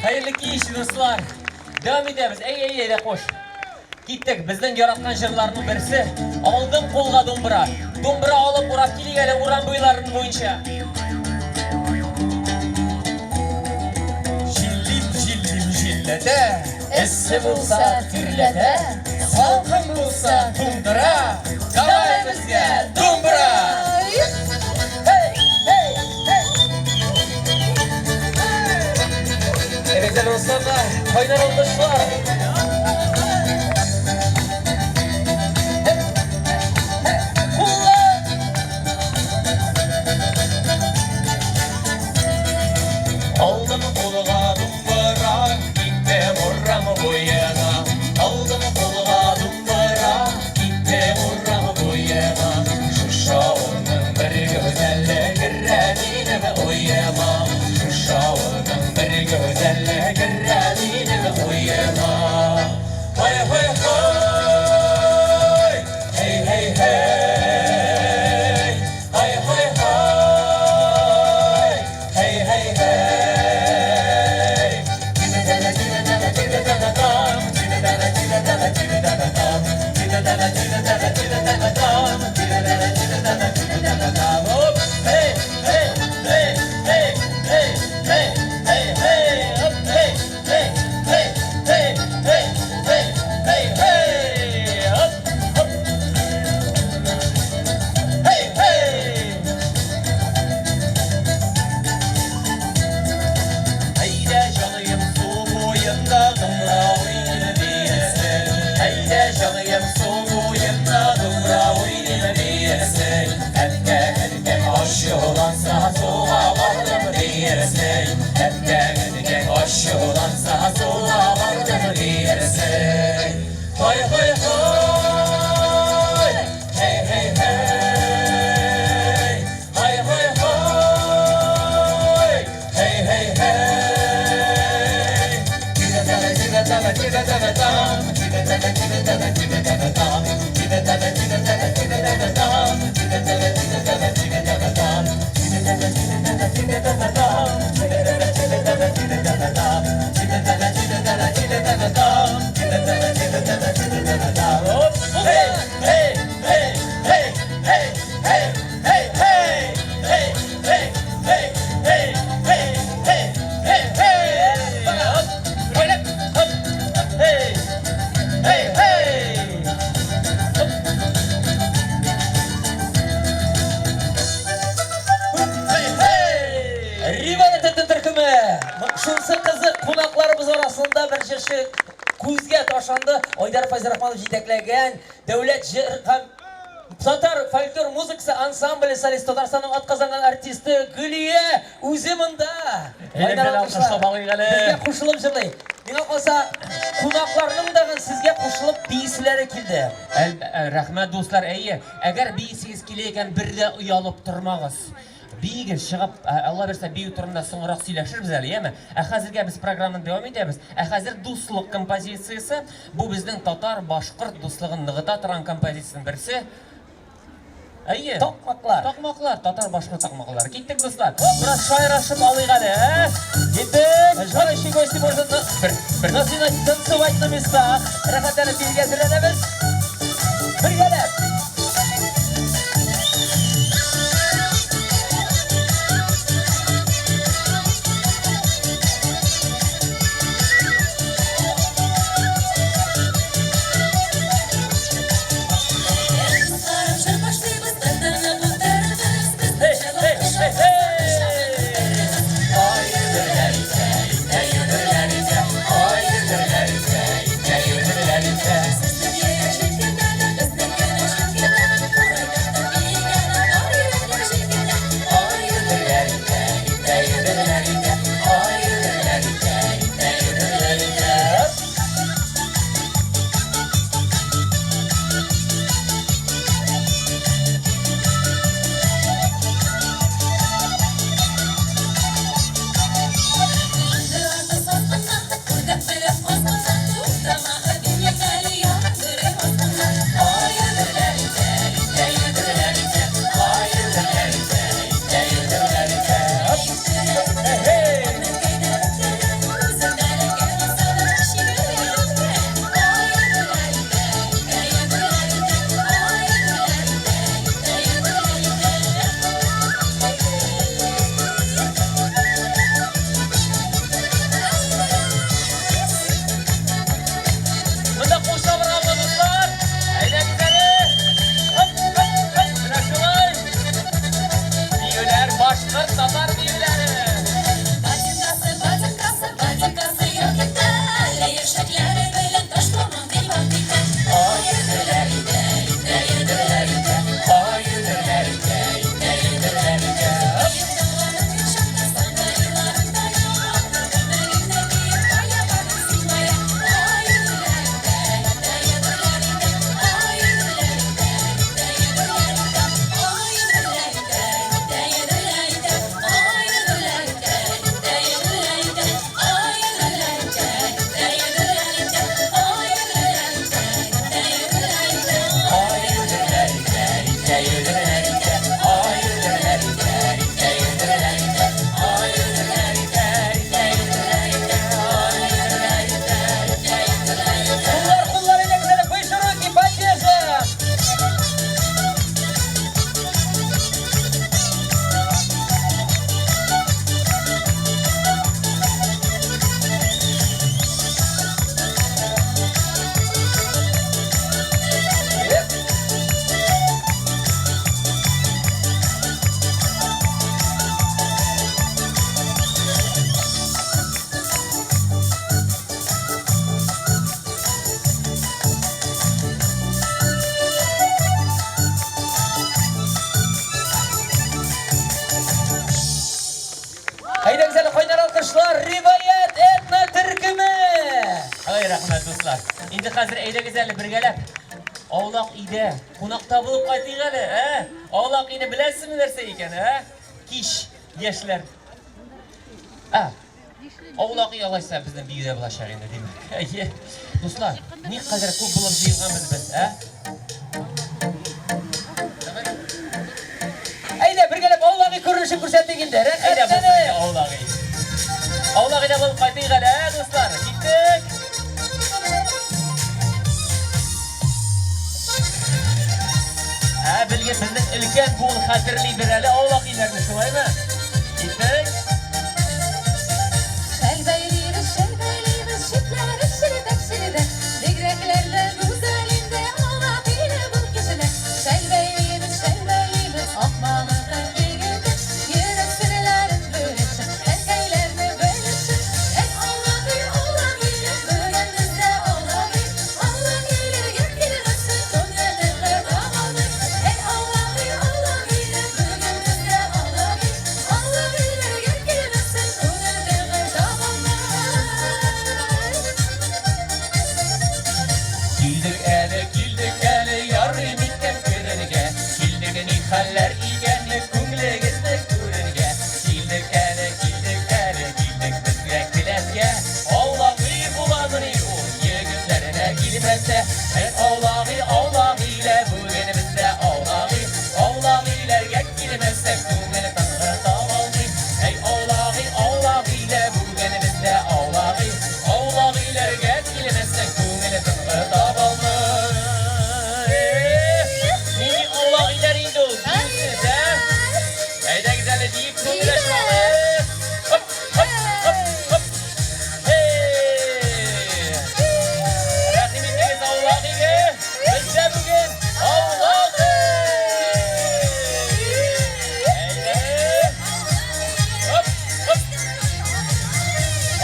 Speaker 5: Хәерле кич, дуслар. Дәвам итәбез. Әй, әй, әйдә кош. Киттек. Безнең яраткан җырларның берсе. Алдым кулга думбра. Думбра алып урап килик әле урам буйларын буенча. Җиллим, җиллим, җилләтә. Эссе булса тирләтә. Салкын булса туңдыра. Давай безгә думбра.
Speaker 1: Hey, hey, hey. Evet dostlar, kaynar alkışlar. Kullan.
Speaker 5: Aldım кулга думбра, киттем урам буена. Алдым кулга думбра, киттем урам буена. Шушы авылның бер гүзәле керә минем уема. Шушы авылның бер гүзәле керә минем уема. Һай, һай, һай, hey, hey, hey. Һай, һай, һай, hey, hey, hey. Hop, hey, hey, hey, hey, hey, hey, hey, hey, hop, hey, hey, hey, hey, hey, hey, hey, hey, hop, hop. Hey, hey. Әйдә җаныем су буенда думбра уйныйм диярсең. Әйдә җаныем су буенда думбра уйныйм диярсең. Әткәң әнкәң ачуланса суга бардым диярсең. Әткәң әнкәң ачуланса суга бардым диярсең. Һай һай һай, hey hey hey, һай һай һай, hey hey hey. Hey, hey, hey, hey, hey, hey, hey, hey, hey, hey, hey, hey, hey, hey, hey, hey. Hop, hop, hey, hey, hey. Hey, hey.
Speaker 1: Риваять итте төркеме. Шунысы кызык, кунакларыбыз арасында бер җырчы күзгә ташланды. Айдар Файзрахманов җитәкләгән Дәүләт җыр һәм татар фольклор музыкасы ансамбле солист Татарстанның атказанган артисты Гөлия үзе монда.
Speaker 5: Электән алкышлап алыйк әле.
Speaker 1: Безгә кушылып җырлый. Миңа калса, кунакларның да сезгә кушылып бииселәре килде.
Speaker 5: Рәхмәт, дуслар. Әйе, әгәр биисегез килә икән, бер дә оялып тормагыз. Биегез чыгып, Алла бирсә, бию турында соңрак сөйләшербез әле, яме? Ә хәзергә без программаны дәвам итәбез. Ә хәзер дуслык композициясе. Бу безнең татар башкорт дуслыгын ныгыта торган композициянең берсе. Әйе.
Speaker 1: Такмаклар.
Speaker 5: Такмаклар, татар башкорт такмаклары. Киттек, дуслар. Бераз шаярышып алыйк әле, ә?
Speaker 1: Киттек! Желающие гости можно
Speaker 5: Бер, бер.
Speaker 1: начинать танцевать на местах. Рәхәтләнеп биергә әзерләнәбез. Бергәләп.
Speaker 5: дуслар. Инде хәзер әйдәгез әле бергәләп аулак өйдә кунакта булып кайтыйк әле, ә? Аулак өйне беләсезме нәрсә икән, ә? Кич, яшьләр. Ә, аулак өй алайса безнең биюдә булачак инде, димәк. Әйе. Дуслар, никадәр күп булып җыелганбыз без, ә?
Speaker 1: Әйдә, бергәләп аулак өй күренешен күрсәтик инде.
Speaker 5: Әйдә булсын инде
Speaker 1: Рәхәтләнеп.
Speaker 5: аулак өй. Аулак өйдә булып кайтыйк әле, ә, дуслар? Киттек! Ә, белгән безнең өлкән буын хәтерлидер әле аулак өйләрне, шулаймы? Киттек!
Speaker 3: Шәл бәйлибез, шәл бәйлибез, читләре челтәр-челтәр. Бигрәкләр дә гүзәл инде аулак өйле бу кешеләр. Шәл бәйлибез, шәл бәйлибез, ак мамыктан кигертеп, йөрәк серләрен бүлешеп, әнкәйләрне белешеп. Әй, аулак өй, аулак өйле, бүген бездә аулак өй. Аулак өйләргә килмәсен, күңеле кырга Әй, аулак өй, аулак өйле, бүген бездә аулак өй. Аулак өйләргә килмәсен, күңеле кырга.
Speaker 5: Килдек әле, килдек әле, ярый микән керергә? Килдек ни хәлләр икәнне күңелегезне күрергә. Килдек әле, килдек әле, килдек безгә келәткә. Аулак өй буламыни ул егетләренә килмәсә? Әй, аулак өй, аулак өйләр, бүген бездә аулак өй. Аулак өйләргә килмәсә, күңел тынгы табалмый. Әй, аулак өй, аулак өйләр, бүген бездә аулак өй. Аулак өйләргә килмәсә, күңел тынгы табалмый. Нинди аулак өйләр инде ул, дисез, ә? Әйдәгез әле диеп күңел ачалык. Хоп, хоп, хоп, хоп. Hey! Рәхим итегез аулак өйгә. Бездә бүген аулак өй. Әйдә. Хоп, хоп.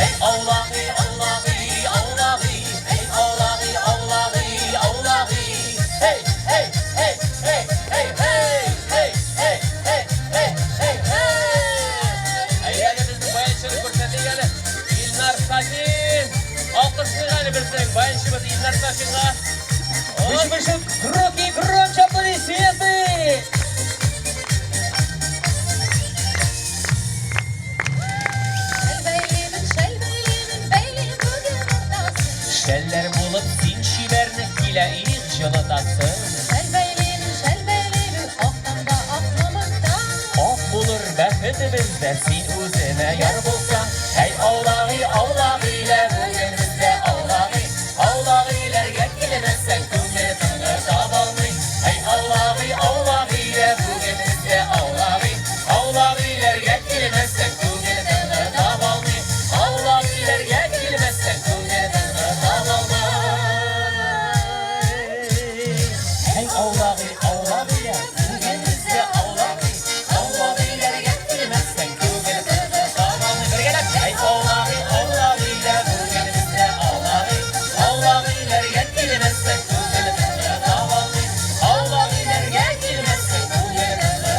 Speaker 5: Эй, аулак өй, аулак өй, аулак өй. Эй, аулак өй, аулак өй, аулак өй. Hey, hey, hey, hey, hey, hey, hey, hey, hey, hey, hey, hey. Әйдә әле безнең баянчыны күрсәтик әле. Илнар Сафин. Алкышлыйк әле безнең баянчыбыз Илнар Сафинга.
Speaker 1: Выше, выше, громкие, громче аплодисменты!
Speaker 3: Шәл бәйлимен, шәл бәйлимен, бәйлим бүген уртасын.
Speaker 5: Шәлләр булып син чибәрне килә их җылытасың.
Speaker 3: Шәл бәйлимен, шәл бәйлимен, актан да ак мамыктан.
Speaker 5: Ак булыр бәхетебез дә син үземә яр булсаң. Әй, аулак өй, аулак өйләр, бүген бездә аулак өй. Аулак өйләргә килмәсәң, күңел тынгы табалмый. Әй, аулак өй, аулак өйләр, бүген бездә аулак өй. Аулак өйләргә килмәсәң, күңел тынгы табалмый. Аулак өйләргә килмәсәң, күңел тынгы табалмый. Әй, аулак өй, аулак өйләр, бүген бездә аулак өй. Аулак өйләргә килмәсәң, күңел тынгы табалмый. Бергәләп, әй, аулак өй, аулак өйләр, бүген бездә аулак өй. Аулак өйләргә килмәсәң, күңел тынгы табалмый. Аулак өйләргә килмәсәң, күңел тынгы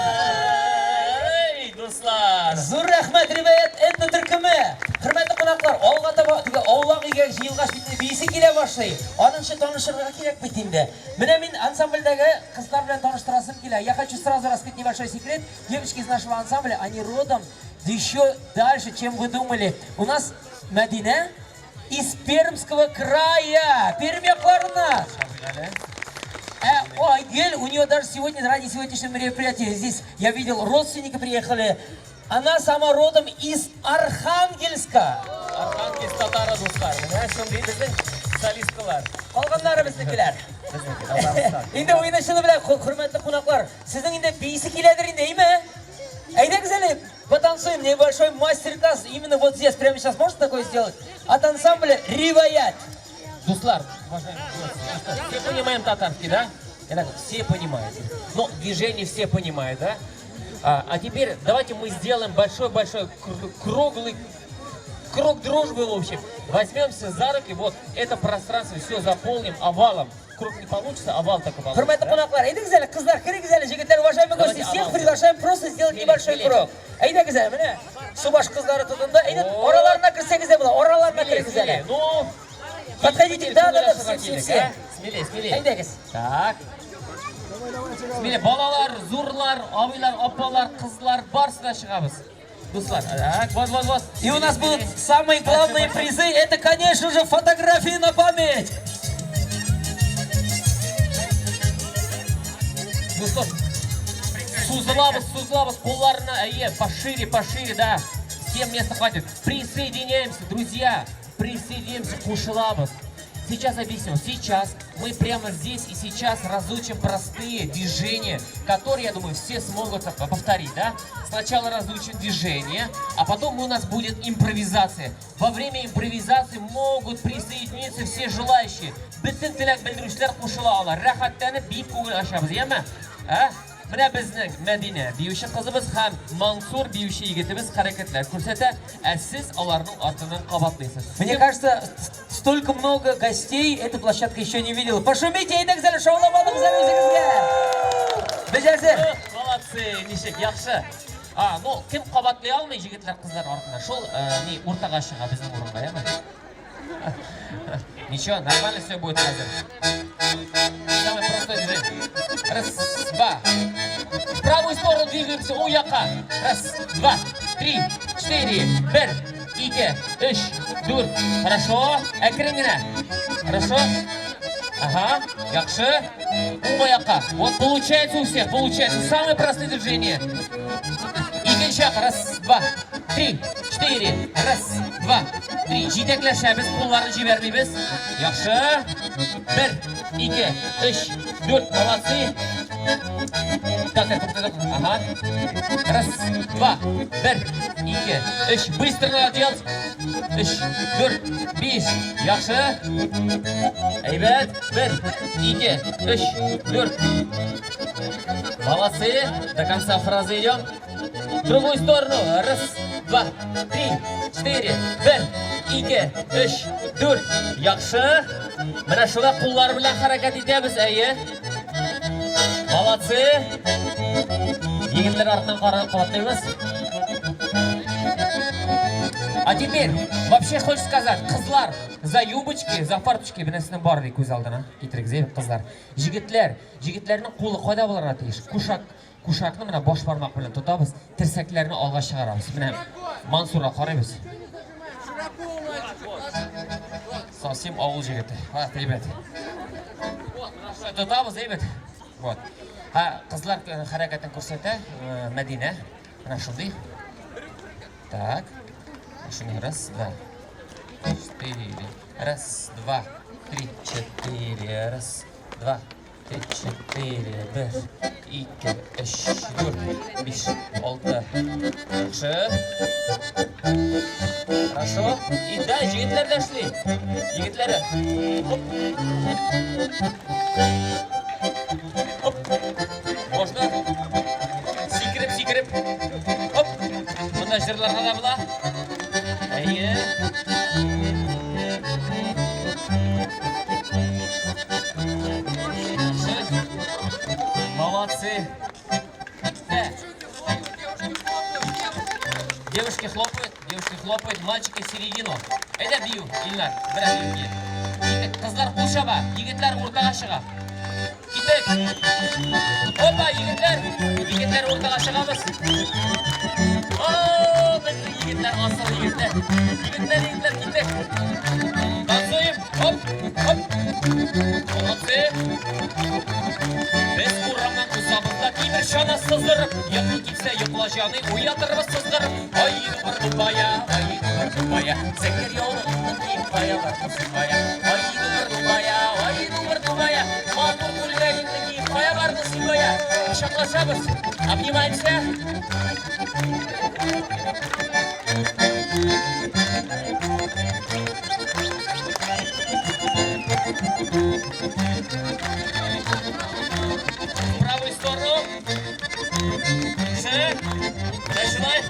Speaker 5: табалмый. Дуслар!
Speaker 1: Зур рәхмәт, Риваять этно төркеме! Хөрмәтле кунаклар, алга таба теге аулак өйгә җыелгач бит инде биисе килә башлый. Аныңчы танышырга кирәк бит инде. Менә мин ансамбльдәге кызлар белән таныштырасым килә. Я хочу сразу раскрыть небольшой секрет. Девочки из нашего ансамбля, они родом еще дальше, чем вы думали. У нас Мәдинә из Пермского края. Пермь якларына. Э, Айгель, у нее даже сегодня, ради сегодняшнего мероприятия, здесь я видел, родственники приехали. Она сама родом из Архангельска.
Speaker 5: Архангельск татары, дуслар. Менә шундый безнең солисткалар.
Speaker 1: Калганнары безнекеләр.
Speaker 5: Безнеке, Татарстан.
Speaker 1: Инде уены чыны белән, хөрмәтле кунаклар, сезнең инде биисе киләдер инде, әйме? Әйдәгез әле, потанцуем небольшой мастер-класс именно вот здесь, прямо сейчас можно такое сделать? От ансамбля «Риваять».
Speaker 5: Дуслар, уважаемые гости, все понимаем татарский, да? Итак, все понимают. Но движение все понимают, да? А теперь давайте мы сделаем большой-большой круглый круг дружбы, в общем. Возьмемся за руки, вот это пространство все заполним овалом. Круг не получится, овал такой получится.
Speaker 1: Хөрмәтле
Speaker 5: Да?
Speaker 1: кунаклар, әйдәгез әле, кызлар, керегез әле, егетләр, уважаемые гости,
Speaker 5: Давайте
Speaker 1: всех
Speaker 5: анонсы.
Speaker 1: приглашаем просто сделать
Speaker 5: Смелее,
Speaker 1: небольшой
Speaker 5: смелее.
Speaker 1: круг. Әйдәгез әле, менә Субаш кызлары тотынды. Әйдә, араларына керсәгез дә була, араларына
Speaker 5: Смелее,
Speaker 1: керегез
Speaker 5: смелее.
Speaker 1: әле.
Speaker 5: Ну,
Speaker 1: Подходите, да, да, да, все, все, все.
Speaker 5: а? Смелее, смелее.
Speaker 1: Әйдәгез.
Speaker 5: Так. Смелее, балалар, зурлар, абыйлар, апалар, кызлар, барысы да чыгабыз. Дуслар, так, вот, вот, вот.
Speaker 1: И у нас будут самые главные призы. Это, конечно же, фотографии на память.
Speaker 5: Дуслар, сузылабыз, сузылабыз, кулларны, әйе, пошире, пошире, да. Всем места хватит. Присоединяемся, друзья, присоединяемся, кушылабыз. Сейчас объясню. Сейчас мы прямо здесь и сейчас разучим простые движения, которые, я думаю, все смогут повторить, да? Сначала разучим движение, а потом у нас будет импровизация. Во время импровизации могут присоединиться все желающие. Бөтен теләк белдерүчеләр кушыла ала. Рәхәтләнеп биеп күңел ачабыз, яме? Ә? Менә безнең Мәдинә биюче кызыбыз һәм Мансур биюче егетебез хәрәкәтләр күрсәтә, ә сез аларның артыннан кабатлыйсыз.
Speaker 1: Мне кажется, столько много гостей эта площадка еще не видела. Пошумите, әйдәгез әле, шауламадыгыз әле үзегезгә. Без әзер.
Speaker 5: Эх, молодцы, ничек, яхшы. А, ну, кем кабатлый алмый егетләр, кызлар артыннан? Шул, ни, уртага чыга безнең урынга, яме? Ничего, нормально все будет хәзер. Самое простое движение. Раз, два. В правую сторону двигаемся, уң якка. Раз, два, три, четыре, бер, ике, өч, дүрт. Хорошо. Әкрен генә. Хорошо. Ага, яхшы. Уң якка. Вот получается у всех, получается. Самые простые движения. Икенче як. Раз, два, три, четыре. Раз, два, три. Җитәкләшәбез, кулларны җибәрмибез. Яхшы. Бер, ике, өч, дүрт. Молодцы. Так, так, так, так. Ага. Раз, два, бер, ике, өч. Быстро надо делать. Өч, дүрт, биш. Яхшы. Әйбәт. Бер, ике, өч, дүрт. Молодцы. До конца фразы идем. В другую сторону. Раз, два, три, четыре. Бер, ике, өч, дүрт. Яхшы. Менә шулай куллар белән хәрәкәт итәбез, әйе. Молодцы. Егетләр артыннан карап кабатлыйбыз. А теперь, вообще хочется сказать, кызлар, за юбочки, за фарточки менә сезнең бар ди күз алдына китерегез, әйе, кызлар. Егетләр, егетләрнең кулы кайда булырга тиеш? Кушак, кушакны менә баш бармак белән тотабыз, терсәкләрне алга чыгарабыз. Менә Мансурга карыйбыз. Совсем авыл егете. Ha, әйбәт. Вот, менә шулай тотабыз, әйбәт. Вот. Һа, кызлар хәрәкәтен күрсәтә, Мәдинә. Менә шундый. Так. Шуны раз, два, четыре. Раз, два, три, четыре. Раз, два, три, четыре. Бер, ике, өч, дүрт, биш, алты. Яхшы. Хорошо. И да, егетләр дә эшли. Егетләр. Хоп. Хоп. Можно. Сикереп, сикереп. Хоп. Монда җырларга да була. Әйе. Яхшы. Молодцы. Да. Девушки хлопают, девушки хлопают, мальчики в середину. Әйдә бию, Илнар, бер биюгә. Киттек, кызлар кул чаба, егетләр уртага чыга. Киттек. Опа, егетләр, егетләр уртага чыгабыз. О, безнең егетләр, асыл егетләр. Егетләр, егетләр, киттек. Танцуем. Оп, оп. Молодцы. Без урамнан узабыз да тимер чана сыздырып, йокы килсә йокла җаный, уятырбыз сызгырып. Ай, дубыр-дубая, ай, дубыр-дубая, зәңгәр яулыгыңны киеп кая бардың син бая? Ай, дубыр-дубая, ай, дубыр-дубая, матур күлмәгеңне киеп кая бардың син бая? Кочаклашабыз, обнимаемся. В правую сторону. Шы. Начинай.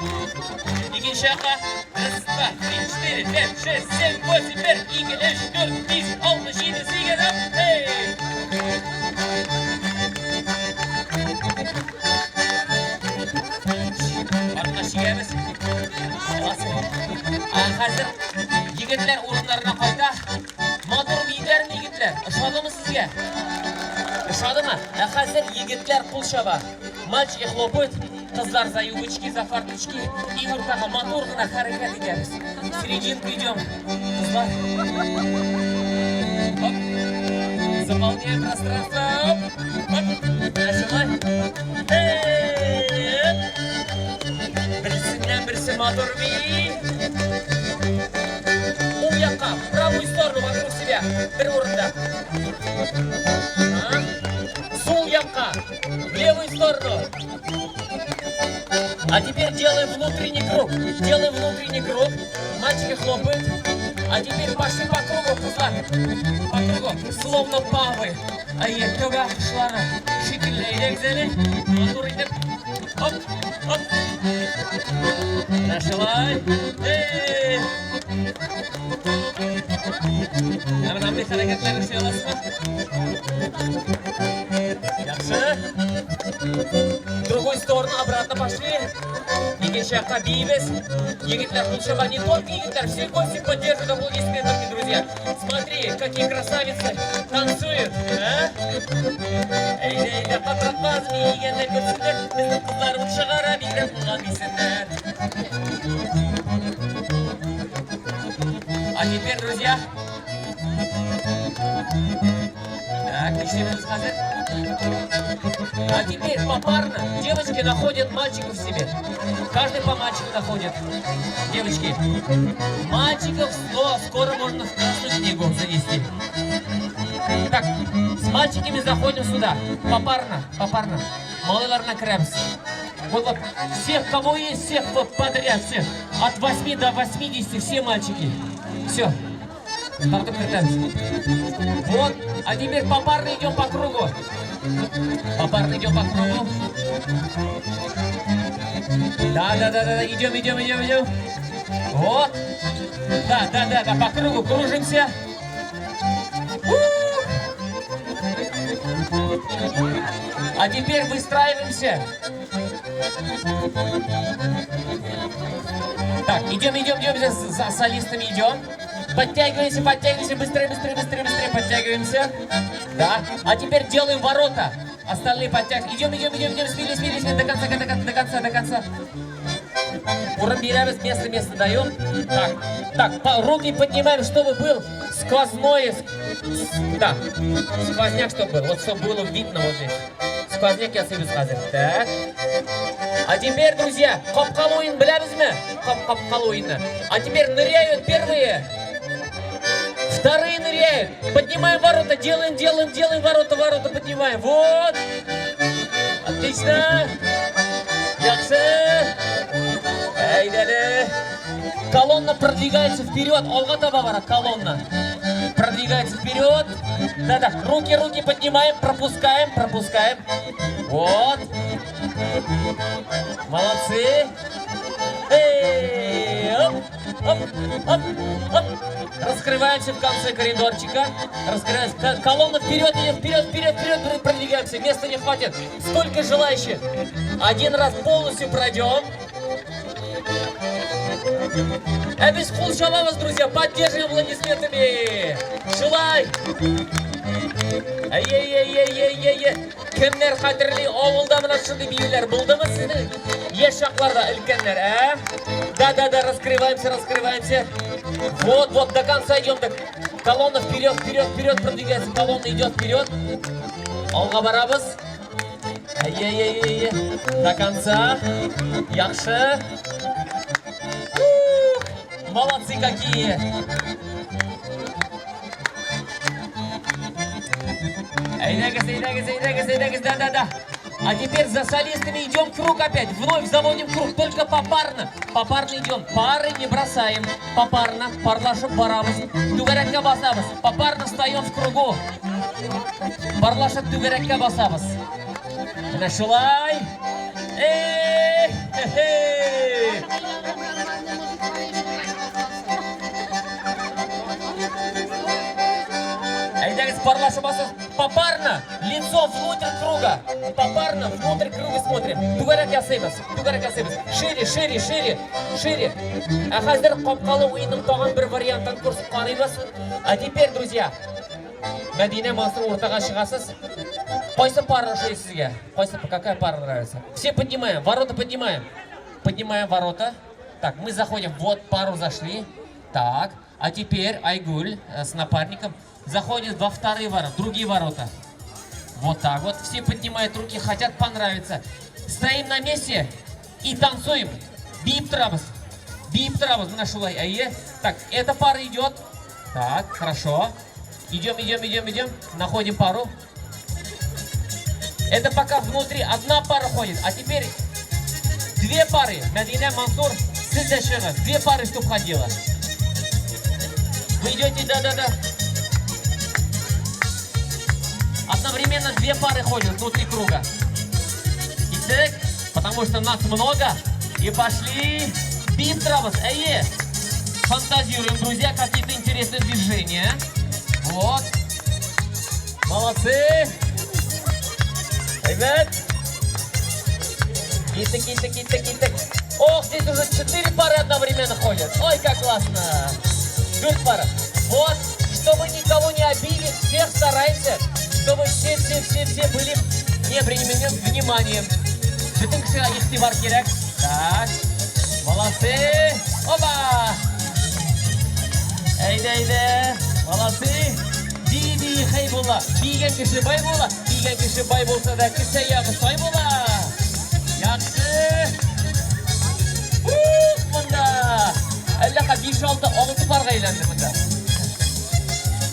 Speaker 5: Икенче якка. Раз, два, три, четыре, пять, шесть, семь, восемь, бер, ике, өч, дүрт, биш, алты, җиде, сигез, эй! Хәзер егетләр кул чаба. Мальчики хлопают, кызлар за юбочки, за фартучки. И уртага матур гына хәрәкәт итәбез. В серединку идем. Кызлар. Оп. Заполняем пространство. Оп. Оп. Менә Эй! Берсеннән берсе матур бии. Уң якка, правую сторону вокруг себя. Бер урында. А? Сул якка, в левую сторону. А теперь делаем внутренний круг. Делаем внутренний круг. Мальчики хлопают. А теперь пошли по кругу, кызлар. По кругу, словно павы. Әйе, тәүбә кошлары шикелле әйдәгез әле. Матур итеп. Оп, оп. Менә шулай. Эй! Менә мондый хәрәкәтләр эшли аласызмы? Яхшы. В другую сторону обратно пошли. Икенче якка биибез. Егетләр кул чаба. Не только егетләр, все гости поддерживают аплодисментами, друзья. Смотри, какие красавицы танцуют. А? Әйдә, әйдә, катырак биегәннәр күрсеннәр. Безнең кызларыбыз чыгара, бигрәк булган дисеннәр. А теперь, друзья, так, нишлибез хәзер? А теперь попарно девочки находят мальчиков себе. Каждый по мальчику находит. Девочки, мальчиков 100, скоро можно в Красную книгу занести. Так, с мальчиками заходим сюда. Попарно, попарно. Малайларына керәбез. Вот, вот, всех, кого есть, всех вот подряд, всех. От 8 до 80 все мальчики. Все. Тартып кертәбез. Вот, а теперь попарно идем по кругу. Попарно идем по кругу. Да, идем, идем, идем, идем. Вот. Да, по кругу кружимся. Ух! А теперь выстраиваемся. Так, идем, идем, идем, за солистами идем. Подтягиваемся, подтягиваемся, быстрее, быстрее, быстрее, быстрее, подтягиваемся. Да. А теперь делаем ворота. Остальные подтягиваемся. Идем, идем, идем, идем, смелее, смелее, смелее, до конца, до конца, до конца, до конца. Урын бирәбез, место, место даем. Так, так, руки поднимаем, чтобы был сквозной, да, сквозняк, чтобы был. Вот чтобы было видно вот здесь. Сквозняк ясыйбыз хәзер. Так. А теперь, друзья, капкалы уен беләбезме? Капкалы уенны. А теперь ныряют первые. Вторые ныряют. Поднимаем ворота, делаем, делаем, делаем ворота, ворота поднимаем. Вот. Отлично. Яхшы. Әйдәле. Колонна продвигается вперед. Алга таба бара, колонна. Продвигается вперед. Да-да, руки, руки поднимаем, пропускаем, пропускаем. Вот. Молодцы. Эй, оп, оп, оп, оп. Раскрываемся в конце коридорчика. Раскрываемся. Колонна вперед идет, вперед, вперед, вперед, продвигаемся. Места не хватит. Сколько желающих? Один раз полностью пройдем. Ә без кул чабабыз, друзья, поддерживаем аплодисментами. Шулай. Әй-әй-әй-әй-әй-әй. Кемнәр хәтерли, авылда менә шундый биюләр булдымы сезнең? Яшь чакларда өлкәннәр, ә? Да-да-да, раскрываемся, раскрываемся. Вот, вот, до конца идем. Так. Колонна вперед, вперед, вперед продвигается. Колонна идет вперед. Алга барабыз. Әй-әй-әй-әй. До конца. Яхшы. Ух, молодцы какие. Әйдәгез, әйдәгез, әйдәгез, әйдәгез, да-да-да. А теперь за солистами идем круг опять. Вновь заводим круг, только попарно. Попарно идем. Пары не бросаем. Попарно. Парлашып барабыз. Түгәрәккә басабыз. Попарно встаем в кругу. Парлашып түгәрәккә басабыз. Менә шулай. Эй, хе-хе. Әйдәгез, парлашып басабыз. Попарно, лицо внутрь круга. Попарно, внутрь круга смотрим. Түгәрәк ясыйбыз. Түгәрәк ясыйбыз. Шире, шире, шире, шире. Ә хәзер капкалы уенның тагын бер вариантын күрсәтеп карыйбыз. А теперь, друзья, Мәдинә Мансур, уртага чыгасыз. Кайсы пара ошый сезгә? Кайсы, какая пара нравится? Все поднимаем, ворота поднимаем. Поднимаем ворота. Так, мы заходим, вот пару зашли. Так, а теперь Айгуль с напарником заходит во вторые ворота, другие ворота. Вот так вот. Все поднимают руки, хотят понравиться. Стоим на месте и танцуем. Биеп торабыз. Биеп торабыз. Менә шулай. Әйе. Так, эта пара идет. Так, хорошо. Идем, идем, идем, идем. Находим пару. Это пока внутри одна пара ходит, а теперь две пары. Мәдинә, Мансур, сез дә чыгыгыз. Две пары, чтоб ходила. Вы идете, да-да-да. Одновременно две пары ходят внутри круга. Итак, потому что нас много. И пошли. Биеп торабыз, әйе. Фантазируем, друзья, какие-то интересные движения. Вот. Молодцы. Ребят. Киттек, киттек, киттек, киттек. Ох, здесь уже четыре пары одновременно ходят. Ой, как классно. Дүрт пара. Вот, чтобы никого не обидеть, всех стараемся, чтобы все-все-все-все были не обременены вниманием. Бөтен кешегә игътибар кирәк. Так. Молодцы. Оба! Әйдә, әйдә. Молодцы. Би-би, хәй була. Биегән кеше бай була. Биегән кеше бай булса да, кесә ягы сай була. Яхшы. Ух, монда. Әллә 5, 6, 6 парга әйләнде монда.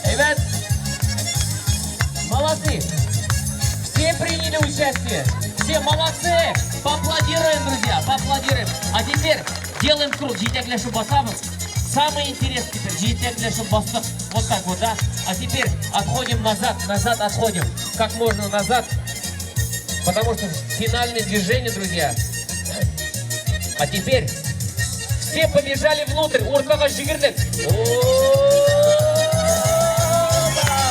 Speaker 5: Ребят, молодцы. Все приняли участие. Все молодцы. Поаплодируем, друзья, поаплодируем. А теперь делаем круг. Җитәкләшеп басабыз. Самое интересное теперь. Җитәкләшеп бастык. Вот так вот, да? А теперь отходим назад, назад отходим. Как можно назад. Потому что финальное движение, друзья. А теперь все побежали внутрь. Уртага йөгердек. Опа!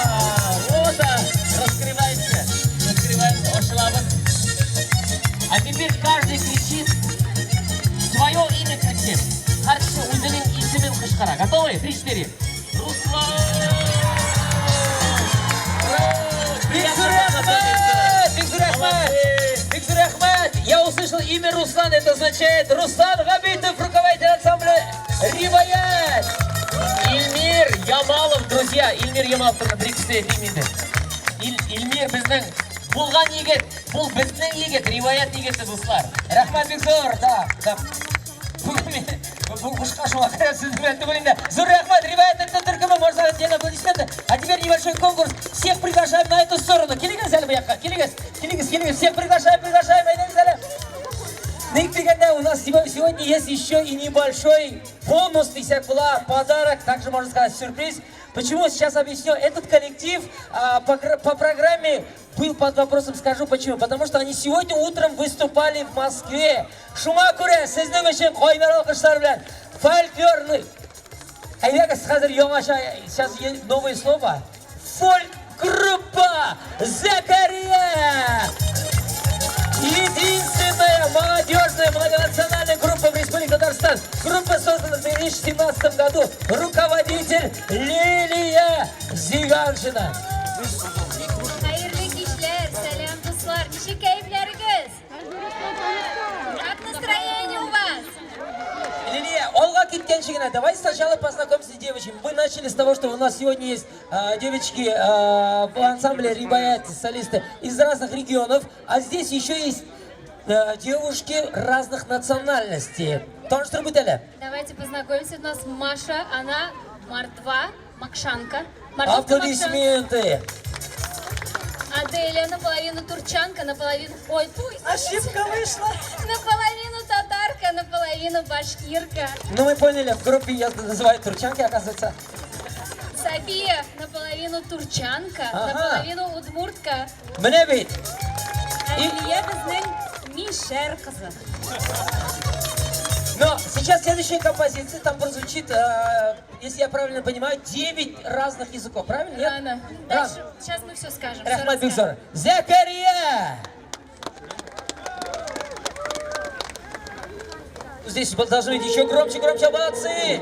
Speaker 5: Вот он. Раскрываемся. Раскрываемся. Ачылабыз. А теперь каждый кричит свое имя, кричит. Һәр кеше үзенең исемен кычкыра. Готовы? Три, четыре. Руслан!
Speaker 1: Бик зур рәхмәт! Бик зур рәхмәт! Бик зур рәхмәт! Я услышал имя Руслан, это означает Руслан Габитов, руководитель ансамбля «Риваять».
Speaker 5: Илмир Ямалов, друзья, Илмир Ямалов бер инде. Илмир безнең булган егет, бу безнең егет, Риваять егете, дуслар.
Speaker 1: Рәхмәт бик зур, да. Бүген бу бушка шуңа күрә сүз белән түгел инде. Зур рәхмәт, Риваять этно-төркеме, можно отдельно аплодисменты. А теперь небольшой конкурс. Всех приглашаем на эту сторону. Килегез әле бу якка, килегез, килегез, килегез. Всех приглашаем, приглашаем, әйдәгез әле. Ник дигәндә, у нас сегодня есть еще и небольшой бонус, дисәк була, подарок, также можно сказать сюрприз. Почему? Сейчас объясню. Этот коллектив по программе был под вопросом, скажу почему. Потому что они сегодня утром выступали в Москве. Шуңа күрә сезнең өчен кайнар алкышлар белән фольклорный. Әйдәгез, хәзер яңача, сейчас новое слово. Фольк-группа «Зәкәрия». Единственная молодежная многонациональная группа в Республике Татарстан. Группа создана в 2017 году. Руководитель Лилия Зиганшина.
Speaker 3: Хәерле кичләр, сәлам, дуслар. Ничек кәефләрегез? Как настроение у вас?
Speaker 1: Лилия, алга киткәнче генә, давай сначала познакомимся с девочками. Мы начали с того, что у нас сегодня есть девочки в ансамбле «Риваять», солисты из разных регионов. А здесь еще есть девушки разных национальностей. Таныштырып үт әле.
Speaker 3: Давайте познакомимся. У нас Маша, она мордва, мокшанка. Мордовка,
Speaker 1: Аплодисменты.
Speaker 3: мокшанка. Аделя наполовину турчанка, наполовину... Ой, пусть.
Speaker 6: Ошибка вышла.
Speaker 3: Наполовину татарка, наполовину башкирка.
Speaker 1: Ну, мы поняли, в группе ее называют турчанки, оказывается.
Speaker 3: София наполовину турчанка, наполовину удмуртка.
Speaker 1: Менә бит.
Speaker 4: Әлия безнең мишәр кызы.
Speaker 1: Но сейчас следующая композиция, там прозвучит, если я правильно понимаю, 9 разных языков, правильно? Нет?
Speaker 3: Рано.
Speaker 1: Рано.
Speaker 3: Дальше, сейчас мы все скажем. Всё
Speaker 1: Рәхмәт
Speaker 3: расскажем.
Speaker 1: Бик зур. Зәкәрия! Здесь должны быть еще громче, громче, молодцы!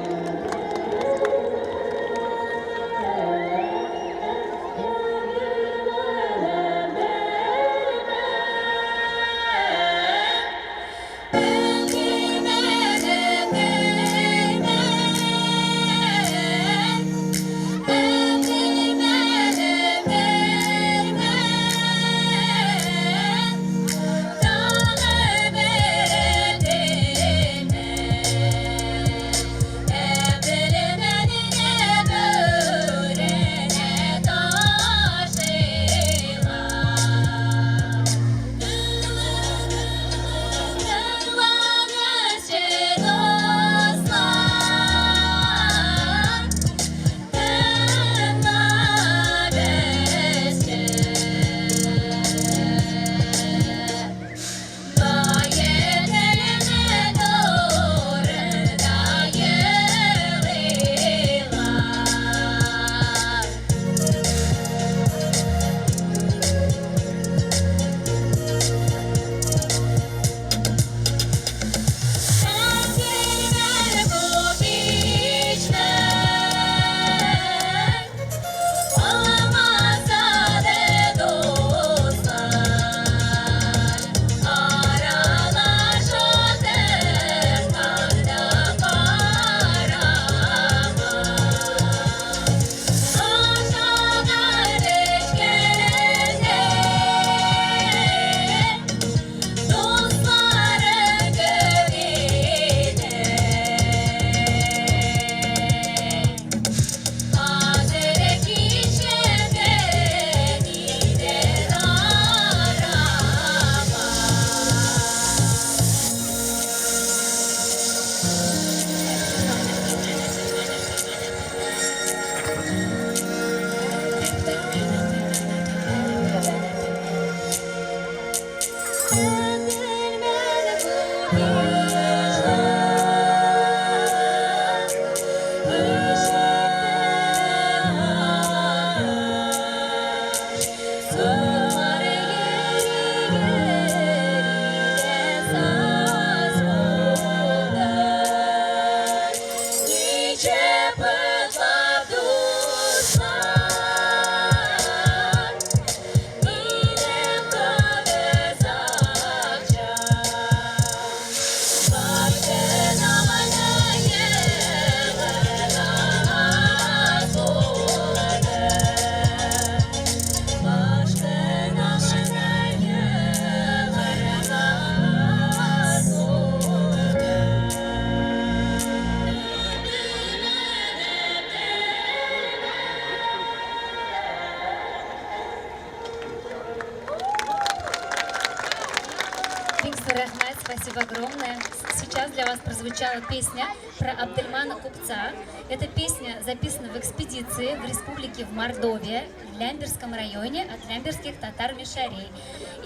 Speaker 3: Бик зур рәхмәт, спасибо огромное. Сейчас для вас прозвучала песня про Абдельмана Купца. Эта песня записана в экспедиции в республике в Мордовия, в Лямбирском районе от лямбирских татар-мишарей.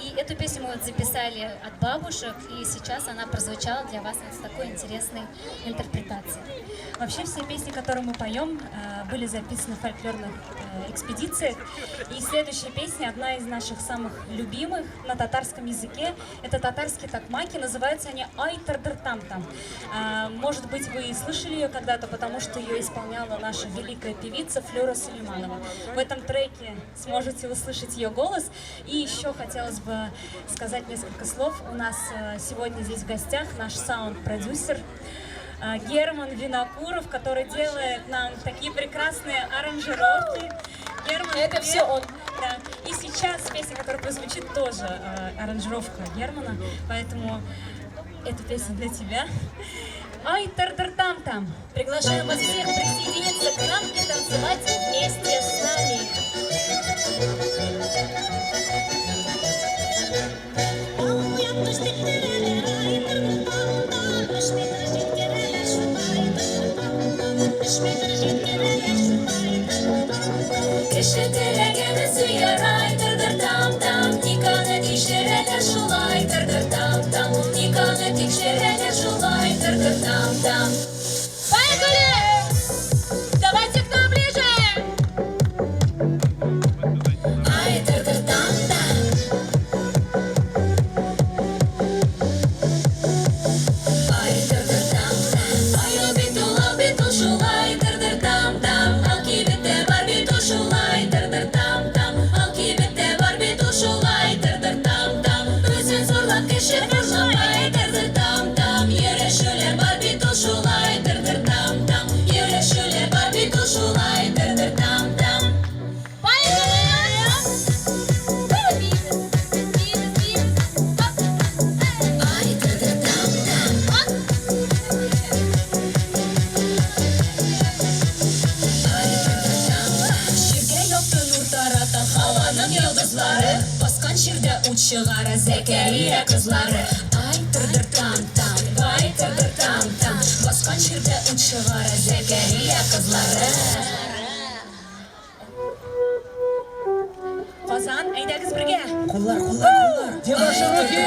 Speaker 3: И эту песню мы вот записали от бабушек, и сейчас она прозвучала для вас вот в такой интересной интерпретации.
Speaker 7: Вообще все песни, которые мы поем, были записаны в фольклорных экспедициях. И следующая песня, одна из наших самых любимых на татарском языке, это татарские такмаки, называются они «Ай тырдыр там там». Может быть, вы и слышали ее когда-то, потому что ее исполняла наша великая певица Флюра Сулейманова. В этом треке сможете услышать ее голос. И еще хотелось бы сказать несколько слов. У нас сегодня здесь в гостях наш саунд-продюсер Герман Винокуров, который делает нам такие прекрасные аранжировки. Герман,
Speaker 3: Это
Speaker 7: привет.
Speaker 3: все он.
Speaker 7: Да. И сейчас песня, которая прозвучит, тоже аранжировка Германа, поэтому эта песня для тебя. Ай, тар там там.
Speaker 3: Приглашаем вас всех присоединиться к нам и танцевать вместе с нами. Кеше теләгәне сөяр, ай, тырдыр там там, Ник аны тикшерәләр шулай, тырдыр там там, Ник аны тикшерәләр шулай, тырдыр там там. Поехали! Давайте к нам ближе! Ай, тырдыр там там. Ай, тырдыр там там. Ай, ул бит ул, ал бит ул шулай, тырдыр там там. Ал кибеттә бар бит ул шулай, тырдыр там там. Ал кибеттә бар бит ул шулай, тырдыр там там. Үзен зурлап кеше хурлап, ай, тырдыр там там. Йөрешүләр бар бит ул шулай, тырдыр там там. Йөрешүләр бар бит ул шулай, тырдыр там там. Поехали! Биибез, биибез, биибез. Ай, тырдыр там там. Ай, тырдыр там там. Җиргә якты нур тарата һаваның йолдызлары. Баскан җирдә ут чыгара Зәкәрия кызлары. Ай, тырдыр там там, ай, тырдыр там там. Баскан җирдә ут чыгара Зәкәрия кызлары.
Speaker 7: Казан, әйдәгез бергә.
Speaker 1: Куллар, куллар, куллар. Где ваши руки?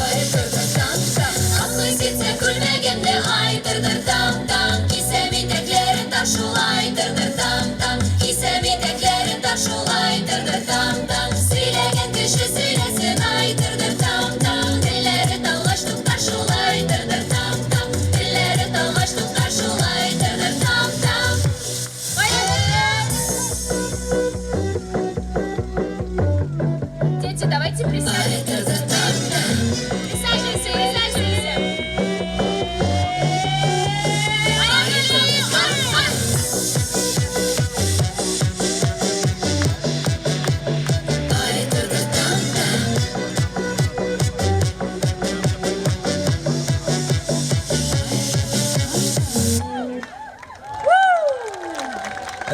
Speaker 3: Ай, тырдыр там там. Аклы ситсы күлмәгемне, ай, тырдыр там там. Кисәм итәкләрен тар шулай, тырдыр там там. Кисәм итәкләрен тар шулай, тырдыр там там. Сөйләгән кеше сөйләсен, ай, тырдыр там там. Телләре талгач туктар шулай, тырдыр там там. Телләре талгач туктар шулай, тырдыр там там. Поехали!
Speaker 8: Дети, давайте присядем. Присаживаемся, присаживаемся. Поехали! Ай, ай.
Speaker 3: Ай, тырдыр там там.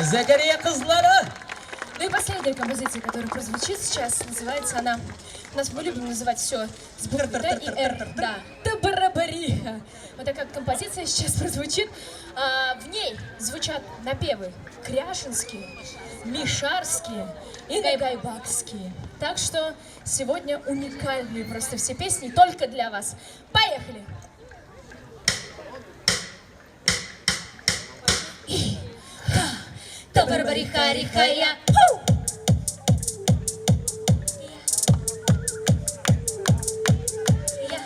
Speaker 1: Зәкәрия кызлары.
Speaker 8: Ну и последняя композиция, которая прозвучит сейчас, называется она... У нас мы любим называть все с буквы Т и Р. Да. Табарабариха. Вот такая композиция сейчас прозвучит. В ней звучат напевы кряшенские, мишарские и нагайбакские. Так что сегодня уникальные просто все песни только для вас. Поехали! И, ка, табарабариха, риха, я. Ху! Я. Я.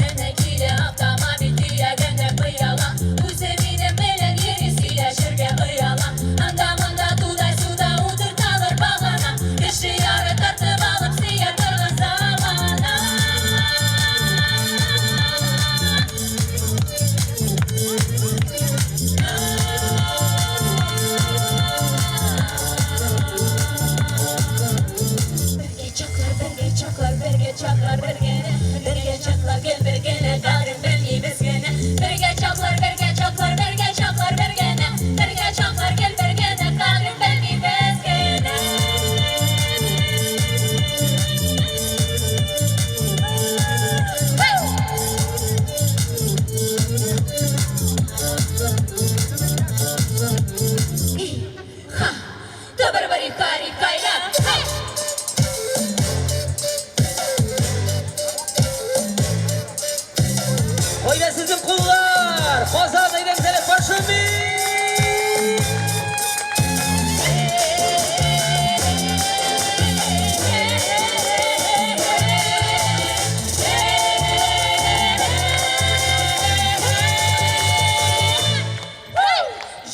Speaker 3: Әнә килә автомобиль төягәндә пыяла. Үзе минем белән йөри сөйләшергә ояла. Анда-монда туда-сюда утырталар багана. Кеше яры тартып алып сөя торган замана. И, ха, табарабари-хари-хая, хай!
Speaker 1: Кайда сезнең куллар? Казан, әйдәгез әле, пошумим!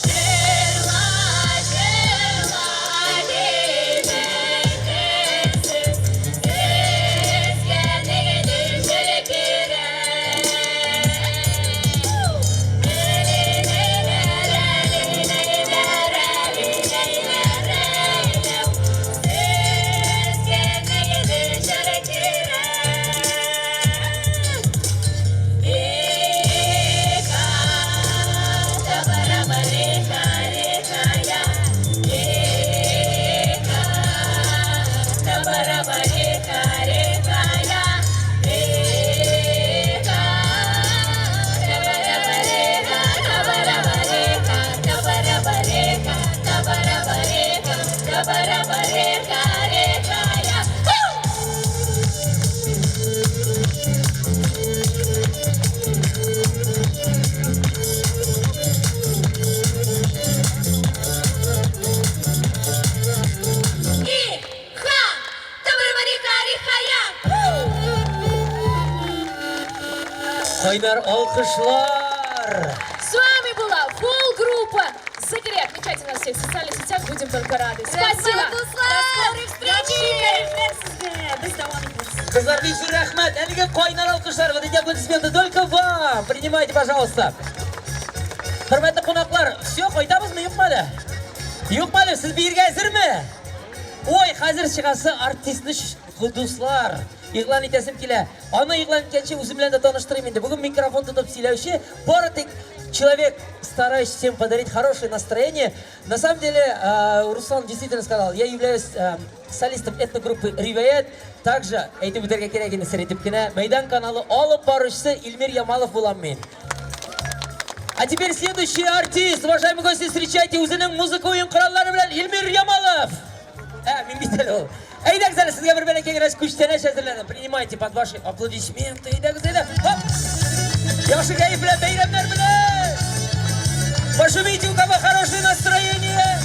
Speaker 3: Җырла, җырла, егетсез, сезгә нигәдер җыр кирәк. Сезгә нигәдер җыр кирәк. Ика, табарабари-хари-хая. Ика, табарабари-хари-хая. Ика, табарабари-ха, табарабари-ха, табарабари-ха, табарабари-ха, табарабари-хари-хая. И, ха, табарабари-хари-хая.
Speaker 1: Кайнар алкышлар!
Speaker 8: С вами была фолк-группа Загори. Отмечайте нас всех в социальных сетях, будем только рады. Спасибо!
Speaker 7: До скорых встреч! Без дәвам итәбез.
Speaker 1: Кызлар, бик зур рәхмәт. Әлеге кайнар алкышлар, вот эти аплодисменты только вам. Принимайте, пожалуйста. Хөрмәтле кунаклар, все, кайтабызмы, юкмы әле? Юкмы әле, сез биергә әзерме? Ой, хәзер чыгасы артистны дуслар, игълан итәсем килә. Аны игълан иткәнче үзем белән дә таныштырыйм инде. Бүген микрофон тотып сөйләүче бары тик человек, старающийся всем подарить хорошее настроение. На самом деле, Руслан действительно сказал, я являюсь солистом этногруппы «Риваят». Также, әйтеп үтәргә кирәк инде сер итеп кенә, Мәйдан каналы алып баручысы Илмир Ямалов булам мин. А теперь следующий артист, уважаемые гости, встречайте үзенең музыка уен кораллары белән Илмир Ямалов. Ә, мин бит әле ул. Әйдәгез әле, сезгә бер бәләкәй генә күчтәнәч әзерләдем. Принимайте под ваши аплодисменты. Әйдәгез, әйдә. Хоп! Яхшы кәеф белән, бәйрәмнәр белән! Пошумите, у кого хорошее настроение!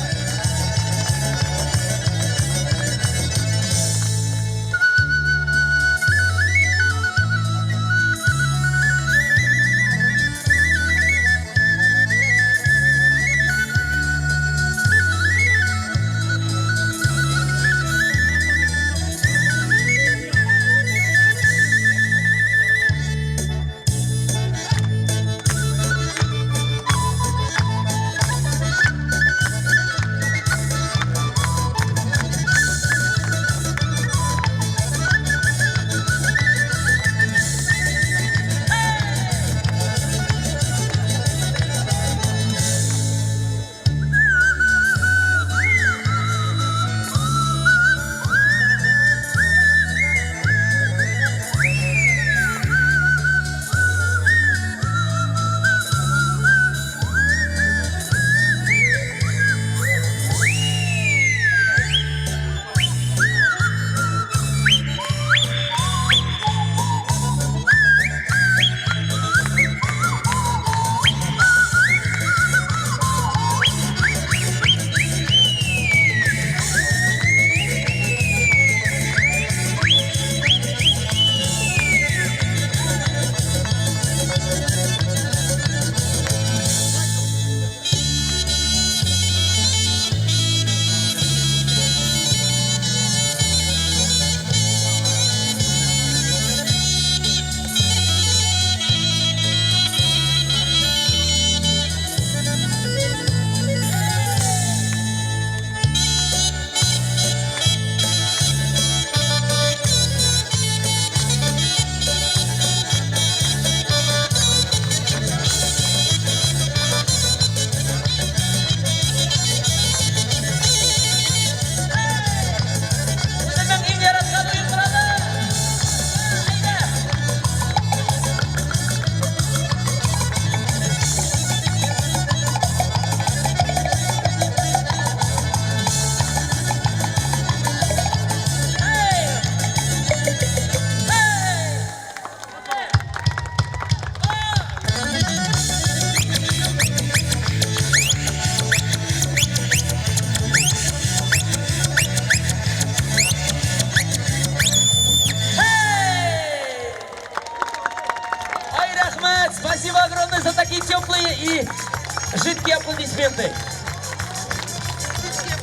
Speaker 1: Жидкие аплодисменты.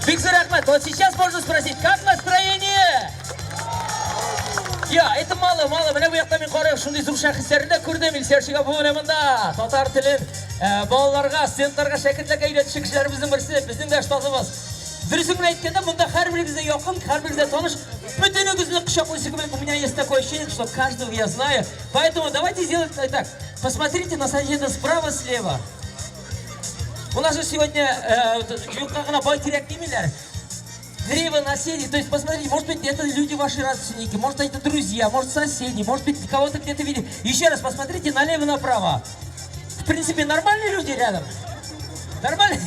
Speaker 1: Бик зур рәхмәт, вот сейчас можно спросить, как настроение? Я, это мало, мало. Менә бу якта мин карыйм, шундый зур шәхесләрне дә күрдем. Илсөяр Шиһапова менә монда. Татар телен э, балаларга, студентларга, шәкертләргә өйрәтүче кешеләребезнең берсе, безнең дә остазыбыз. Дөресен генә әйткәндә, монда һәрберегез дә якын, һәрберегез дә таныш. Бөтенегезне кочаклыйсы кебек. У меня есть такое ощущение, что каждого я знаю. Поэтому давайте сделать так. Посмотрите на соседа справа, слева. У нас же сегодня юкка гына байтирәк димиләр. Древо наследия. То есть, посмотрите, может быть, это люди ваши родственники, может, это друзья, может, соседи, может быть, кого-то где-то видели. Еще раз посмотрите налево-направо. В принципе, нормальные люди рядом? Нормально?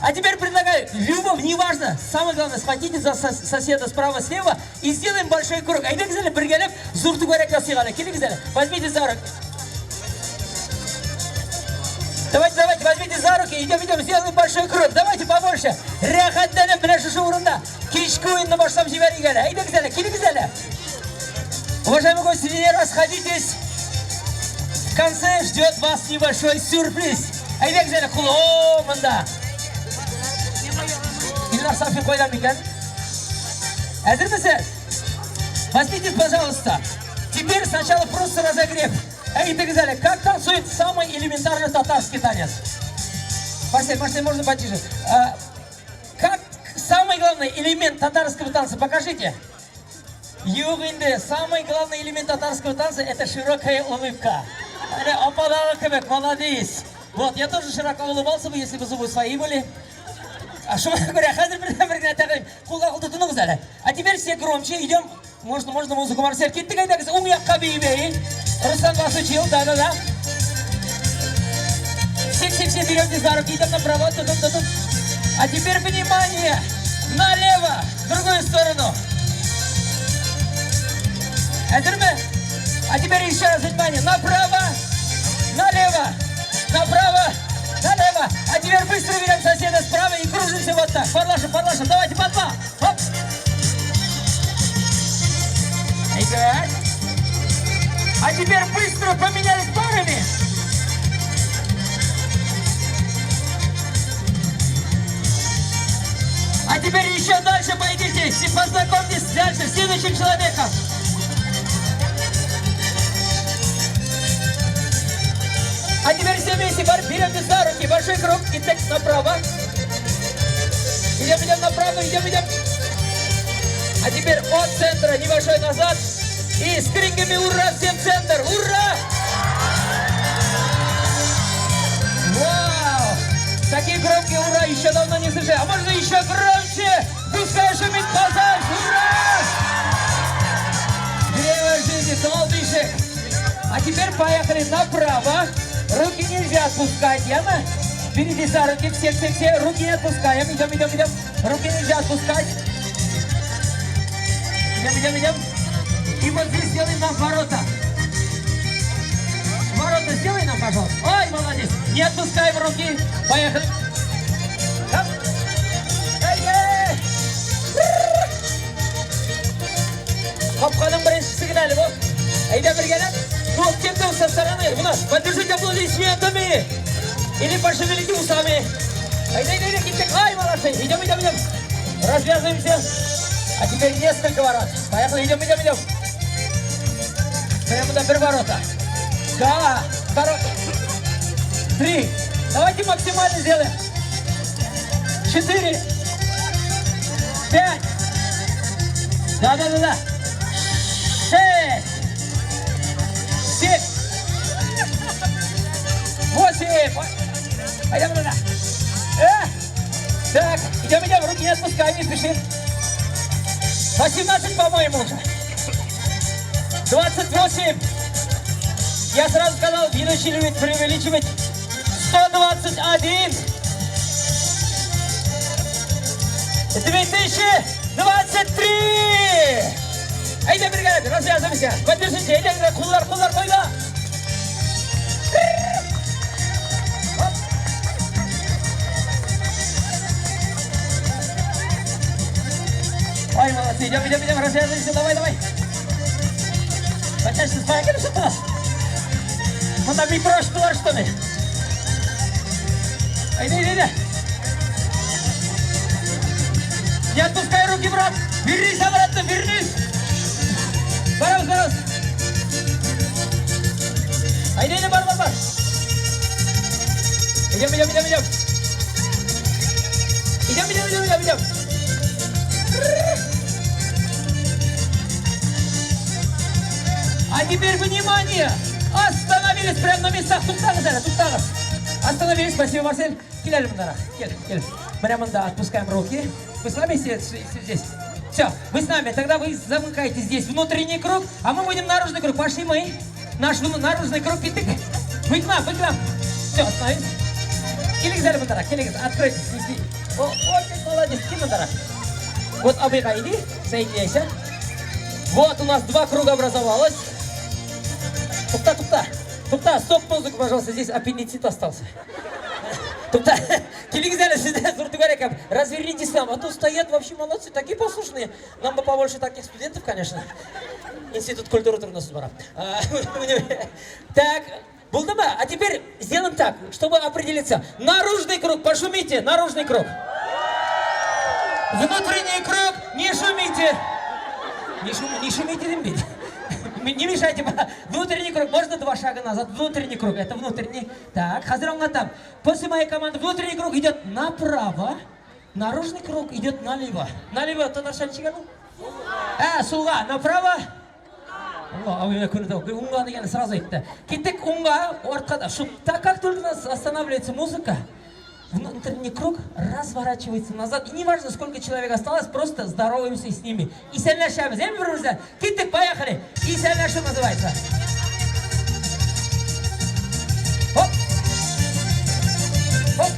Speaker 1: А теперь предлагаю, любовь, неважно, самое главное, схватите за соседа справа-слева и сделаем большой круг. Әйдәгез әле, бергәләп, зур түгәрәк ясыйк әле. Килегез әле, возьмите за руки. Давайте, давайте, возьмите за руки, идем, идем, сделаем большой круг. Давайте побольше. Рәхәтләнеп, менә шушы урында кичке уенны башлап җибәрик әле. Әйдәгез әле, килегез әле. Уважаемые гости, не расходитесь. В конце ждет вас небольшой сюрприз. Әйдәгез әле, кул, о, монда. Илнар Сафин кайда микән? Әзермесез? Возьмите, пожалуйста. Теперь сначала просто разогрев. Әйдәгез әле, как танцует самый элементарный татарский танец? Марсель, Марсель, можно потише? А, как самый главный элемент татарского танца? Покажите. Юк инде, самый главный элемент татарского танца – это широкая улыбка. Әнә, апалары кебек, молодец. Вот, я тоже широко улыбался бы, если бы зубы свои были. А что говоря, хәзер бер генә тәкъдим. Кулга кул тотыныгыз әле. А теперь все громче идем. Можно, можно музыку, Марсель. Киттек әйдәгез, уң якка бии-бии. Руслан вас учил, да-да-да. Все, все, все берете за руки, идем направо, тут, тут, тут. А теперь внимание! Налево, в другую сторону. Әзерме? А теперь еще раз внимание. Направо, налево, направо, налево. А теперь быстро берем соседа справа и кружимся вот так. Парлашим, парлашим. Давайте по два. Хоп. Итак. А теперь быстро поменялись парами. А теперь еще дальше пойдите, познакомьтесь дальше с следующим человеком. А теперь все вместе беремте за руки, большой круг и текст направо. Идем, идем направо, идем, идем. А теперь от центра небольшой назад. И с криками «Ура!» всем центр! Ура! Вау! Такие громкие «Ура!» еще давно не слышали. А можно еще громче? Пускай шумит Казань! Ура! Древо жизни, Талдышек. А теперь поехали направо. Руки нельзя отпускать, ясно? Берите за руки, все, все, все. Руки не отпускаем. Идем, идем, идем. Руки нельзя отпускать. Идем, идем, идем. И вот здесь сделай нам ворота. Ворота сделай нам, пожалуйста. Ой, молодец. Не отпускаем руки. Поехали. Хоп. Эй, эй. Капканың беренчесе генә әле бу. Әйдә бергәләп. Ну, те, кто со стороны, у нас, поддержите аплодисментами. Или пошевелите усами. Әйдә, әйдә, әйдә, киттек. Ай, молодцы. Идем, идем, идем. Развязываемся. А теперь несколько ворот. Поехали, идем, идем, идем. Прямо до бер ворота. Да, второй. Три. Давайте максимально сделаем. Четыре. Пять. Да, да, да, да. Шесть. Семь. Восемь. Пойдем, да, да. Так, идем, идем, руки не отпускаем, не спешим. 18, по-моему, уже. 28. Я сразу сказал, ведущий любит преувеличивать. 121. 2023. Әйдә бергә, развязываемся. Поддержите, әйдә, куллар, куллар куйда. Оп. Ой, молодцы, идем, идем, идем, развязываемся, давай, давай. Потянешься, поехали, что у нас? Монда метро что что ли? Әйдә, әйдә, әйдә. Не отпускай руки, брат. Вернись обратно, вернись. Барабыз, барабыз. Әйдә, әйдә, бар, бар, бар. Идем, идем, идем, идем. Идем, идем, идем, идем, идем. А теперь внимание! Остановились прямо на местах. Туктагыз әле, туктагыз. Остановились, спасибо, Марсель. Кил әле мондарак. Кил, кил. Прямо да, отпускаем руки. Вы с нами все здесь? Все, вы с нами. Тогда вы замыкаете здесь внутренний круг, а мы будем наружный круг. Пошли мы. Наш наружный круг. Киттек. Вы к нам, вы к нам. Все, остановились. Килегез әле мондарак, килегез. Откройте. Снесли. О, очень молодец. Кил мондарак. Вот абыйга иди, соединяйся. Вот у нас два круга образовалось. Тукта, тукта. Тукта, стоп музыку, пожалуйста, здесь аппендицит остался. Тукта, килегез әле сюда, зур түгәрәк. Развернитесь там, а то стоят вообще молодцы, такие послушные. Нам бы побольше таких студентов, конечно. Институт культуры турында сүз бара. Так, булдымы? А теперь сделаем так, чтобы определиться. Наружный круг, пошумите, наружный круг. Внутренний круг, не шумите. Не, шум, не шумите, дим. Не мешайте. Внутренний круг. Можно два шага назад? Внутренний круг. Это внутренний. Так, хәзер аңлатам. После моей команды внутренний круг идет направо. Наружный круг идет налево. Налево татарча ничек ул? Ә, сулга. Направо. Алла, абый күрде. Уңга дигәнне сразу әйтте. Киттек уңга, артка. Шу, так как только у нас останавливается музыка, внутренний круг разворачивается назад. И неважно, сколько человек осталось, просто здороваемся с ними. Исәнләшәбез, әйме бер-беребездән? Киттек, поехали. Исәнләшү называется. Хоп. Хоп.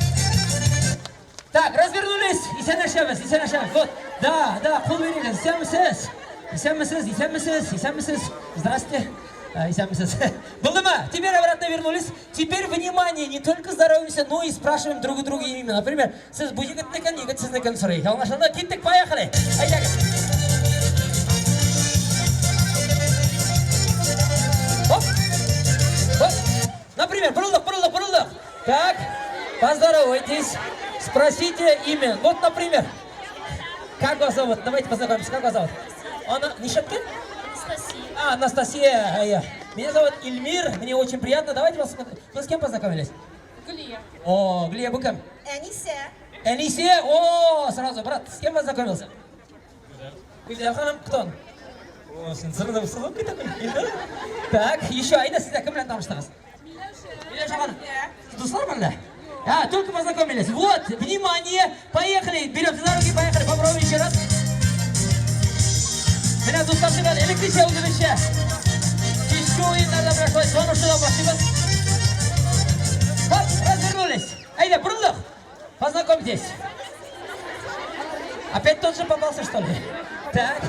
Speaker 1: Так, развернулись. Исәнләшәбез, исәнләшәбез. Вот. Да, да, кул бирегез. Исәнмесез. Исәнмесез, исәнмесез, исәнмесез. Здравствуйте. Исәнмесез. Булдымы? Теперь обратно вернулись. Теперь внимание, не только здороваемся, но и спрашиваем друг у друга имя. Например, сез бу егетнекен, егет сезнекен сорый. Аңлашылды? Киттек, поехали. Әйдәгез. Хоп. Хоп. Например, борылдык, борылдык, борылдык. Так, поздоровайтесь, спросите имя. Вот, например, как вас зовут? Давайте познакомимся. Как вас зовут? Она Нишаткин?
Speaker 7: Анастасия.
Speaker 1: А, Анастасия. Меня зовут Ильмир. Мне очень приятно. Давайте вас. Вы с кем познакомились?
Speaker 8: Гөлия.
Speaker 1: О, Гөлия, бу кем?
Speaker 4: Әнисә.
Speaker 1: Әнисә. О, сразу, брат, с кем познакомился? Гүзәл ханым, кто он? О, син сырды с улыбкой такой. Так, еще, әйдә, сез кем белән таныштыгыз? Миләүшә ханым. Дуслармы әллә? А, только познакомились. Вот, внимание, поехали. Беремся за руки, поехали. Попробуем еще раз. Менә дуслар чыгар, электричә үзебезчә. Кичке уеннарда менә шулай танышудан башлыйбыз. Хоп, развернулись. Әйдә, борылдык. Познакомьтесь. Опять тот же попался, что ли? Так,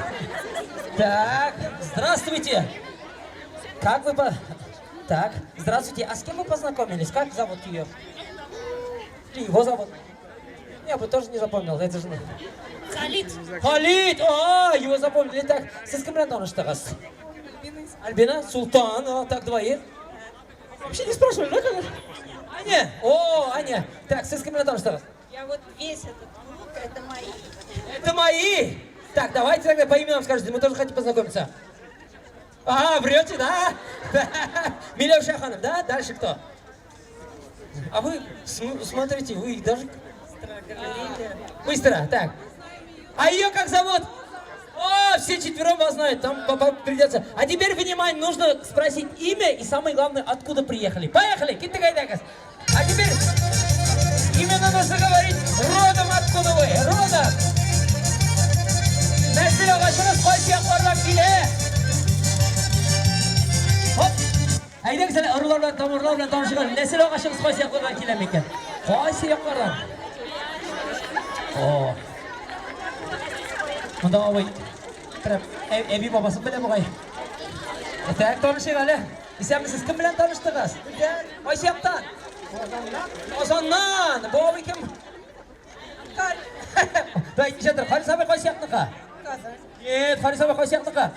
Speaker 1: так, здравствуйте. Как вы по... Так, здравствуйте. А с кем вы познакомились? Как зовут ее? Или его зовут? Я бы тоже не запомнил. Это же...
Speaker 7: Халид.
Speaker 1: Халид! А, его запомнили. Так, сез кем белән таныштыгыз? Альбина, Султан, а, так, двоих. Вообще не спрашивали, да, конечно? Аня! О, Аня! Так, сез кем белән таныштыгыз?
Speaker 4: Я вот весь этот круг, это мои.
Speaker 1: Это мои! Так, давайте тогда по именам скажите, мы тоже хотим познакомиться. А, врете, да? Миләүшә ханым, да? Дальше кто? А вы, смотрите, вы даже... Быстро, так. А ее как зовут? О, все четвером вас знают, там придется. А теперь, внимание, нужно спросить имя и самое главное, откуда приехали. Поехали, киттек әйдәгез. А теперь именно нужно говорить родом откуда вы, родом. Нәсел агачыгыз кайсы яклардан килә? Хоп. Әйдәгез әле ырулар белән, тамырлар белән танышыйк. Нәсел агачыгыз кайсы яклардан килә микән? Кайсы яклардан? О. Монда абый прям әби бабасын белә бугай. Так, танышыйк әле. Исәнмесез, кем белән таныштыгыз? Кайсы яктан? Казаннан. Бу абый кем? Да, ничәдер? Харис абый кайсы якныкы? Нет, Харис абый кайсы якныкы?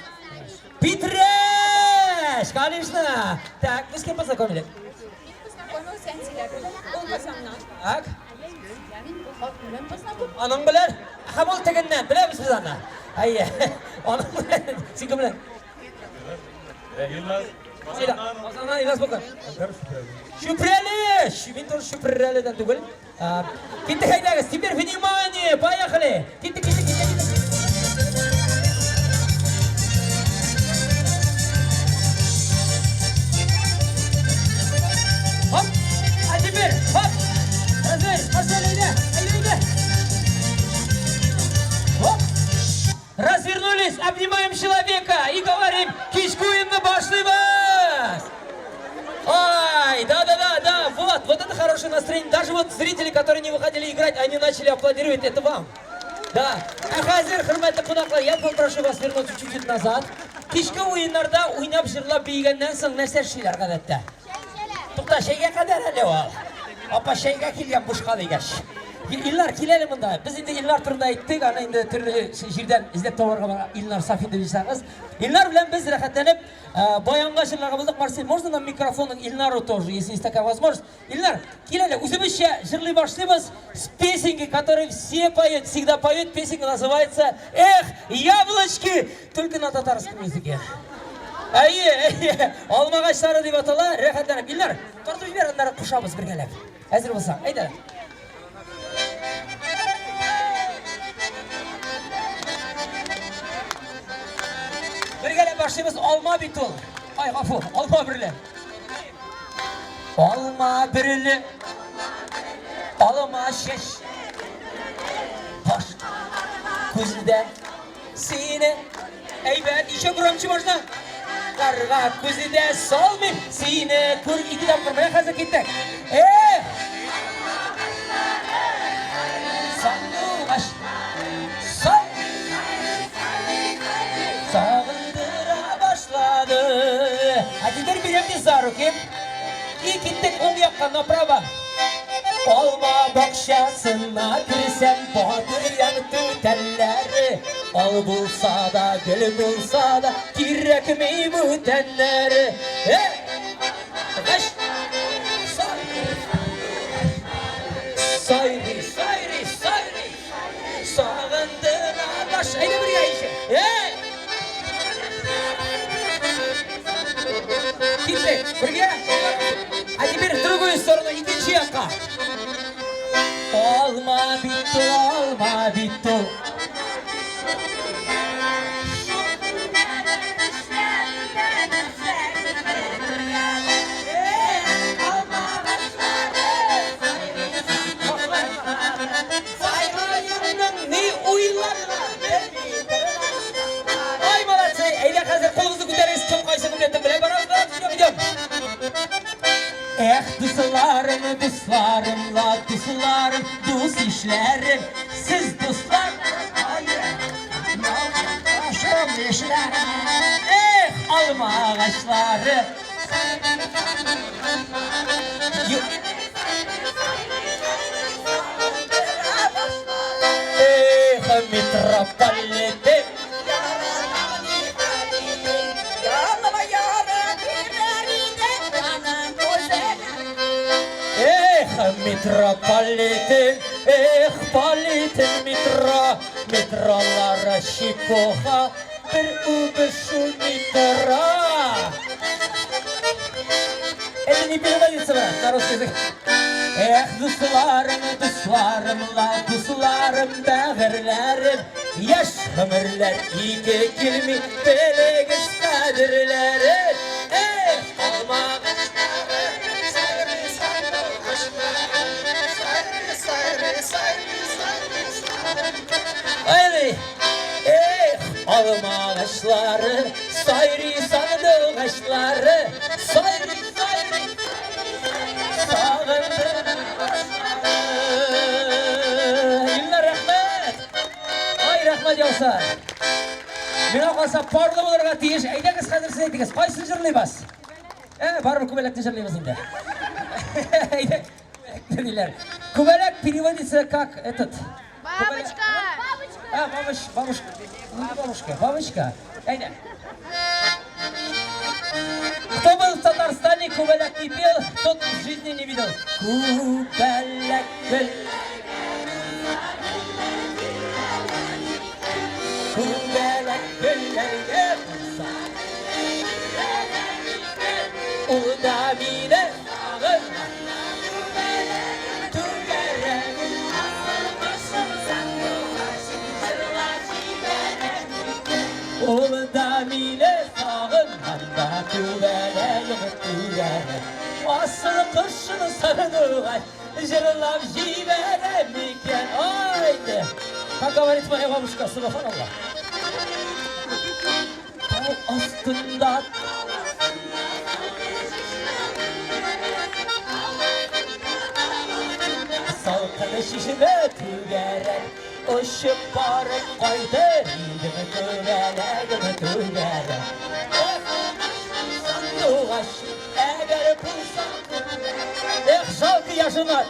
Speaker 1: Питрәч! Конечно! Так, вы с кем познакомились?
Speaker 8: Познакомилась Антиля. Ул Казаннан.
Speaker 1: Так.
Speaker 8: белән познакомь.
Speaker 1: Аның белән һәм ул тегеннән беләбез без аны. Әйе. Аның белән син кем белән?
Speaker 9: Илназ.
Speaker 1: Казаннан Илназ Букыр. Чүпрәле! Мин тоже Чүпрәледән түгел. Киттек әйдәгез. Теперь внимание, поехали. Киттек, киттек, киттек, киттек. Хоп! А теперь, хоп! Разверь, пошли, әйдә, әйдә, әйдә. Хоп! Развернулись, обнимаем человека и говорим: "Кичке уенны башлыйбыз!" Ай, да-да-да, да, вот, вот это хорошее настроение. Даже вот зрители, которые не выходили играть, они начали аплодировать, это вам. Да. Ә хәзер, хөрмәтле кунаклар, я попрошу вас вернуться чуть-чуть назад. Кичке уеннарда уйнап, җырлап, биегәннән соң нәрсә эшлиләр гадәттә? Тукта, чәйгә кадәр әле ул. Апа чәйгә килгән бушка дигәч. Илнар, кил әле монда. Без инде Илнар турында әйттек, аны инде төрле җирдән эзләп табарга бара Илнар Сафин дип язсагыз. Илнар белән без рәхәтләнеп баянга җырларга булдык. Марсель, можно нам микрофон Илнару тоже, если есть такая возможность? Илнар, кил әле, үзебезчә җырлый башлыйбыз с песенки, которую все поют, всегда поют. Песенка называется «Эх, яблочки!» Только на татарском языке. Әйе, әйе, алмагачлары дип атала, рәхәтләнеп. Илнар, тартып җибәр, аннары кушабыз бергәләп. Әзер булсаң, әйдә. Бергәләп башлыйбыз, алма бит ул. Ай, гафу, алма берле. Алма берле. Алма чәч. Баш. Күздә сине. Әйбәт, еще громче можно. Карга күзе дә салмыйм, сине күр ике тапкыр. Менә хәзер киттек. Эх! Сандугач. Сай. Сагындыра башлады. А теперь беремте за руки. И киттек уң якка направо. Алма бакчасына керсәм, бадыян түтәлләре. Ал булса да, гөл булса да, кирәкми бүтәннәре. Эй! Гаш! Сайрый, сайрый, сайрый. Сагындыра баш. Әйдә бергә ишек. Эй! Киттек, бергә. А теперь в другую сторону, икенче якка. Алма бит ул, алма бит ул. Ни уйларга белми. Ай, молодцы! Әйдә хәзер кулыгызны күтәрегез, кем кайсы куплетын белә барабыз, барабыз, идем, идем. Эх, дусларым, дусларым, ла, дусларым, дус ишләрем, сез дуслар. Эх, алма агачлары. Эх, митрополитен.
Speaker 4: Яныма яры бирер иде аның күзен.
Speaker 1: Эх, митрополитен, эх, политен метро, метролары чепуха, бер үбешү метро. Это не переводится, брат, на русский язык. Эх, дусларым, дусларым, ла, дусларым, бәгырьләрем, яшь гомерләр ике килми, белегез кадерләрен. Эх, алма агачлары, сайрый сандугачлары, сайрый, сайрый, сайрый, сайрый, сайрый. Эх, алма агачлары, сайрый сандугачлары, сайрый, сайрый, сагындыра башлады. Илнар, рәхмәт! Ай, рәхмәт яуса. Миңа калса парлы булырга тиеш. Әйдәгез хәзер сез әйтегез, кайсын җырлыйбыз? Ә, барыбер күбәләкне җырлыйбыз инде. Әйдә, күбәләкне диләр. Күбәләк переводится как этот.
Speaker 8: Бабочка! Бабочка!
Speaker 1: А, бабоч, бабушка. Ну, не бабушка, бабочка. Әйдә. Кто был в Татарстане, күбәләк не пел, тот в жизни не видел. Күбәләк гөл. Асыл кошын сандугач җырлап җибәрә микән? Ай! Как говорит моя бабушка, субханаллах. Тау астында Салкын чишмә түгәрәк Очып барып кайтыр идем Түгәрәгем түгәрәк Эх, сандугач, әгәр булса Эх, жалко, я женат.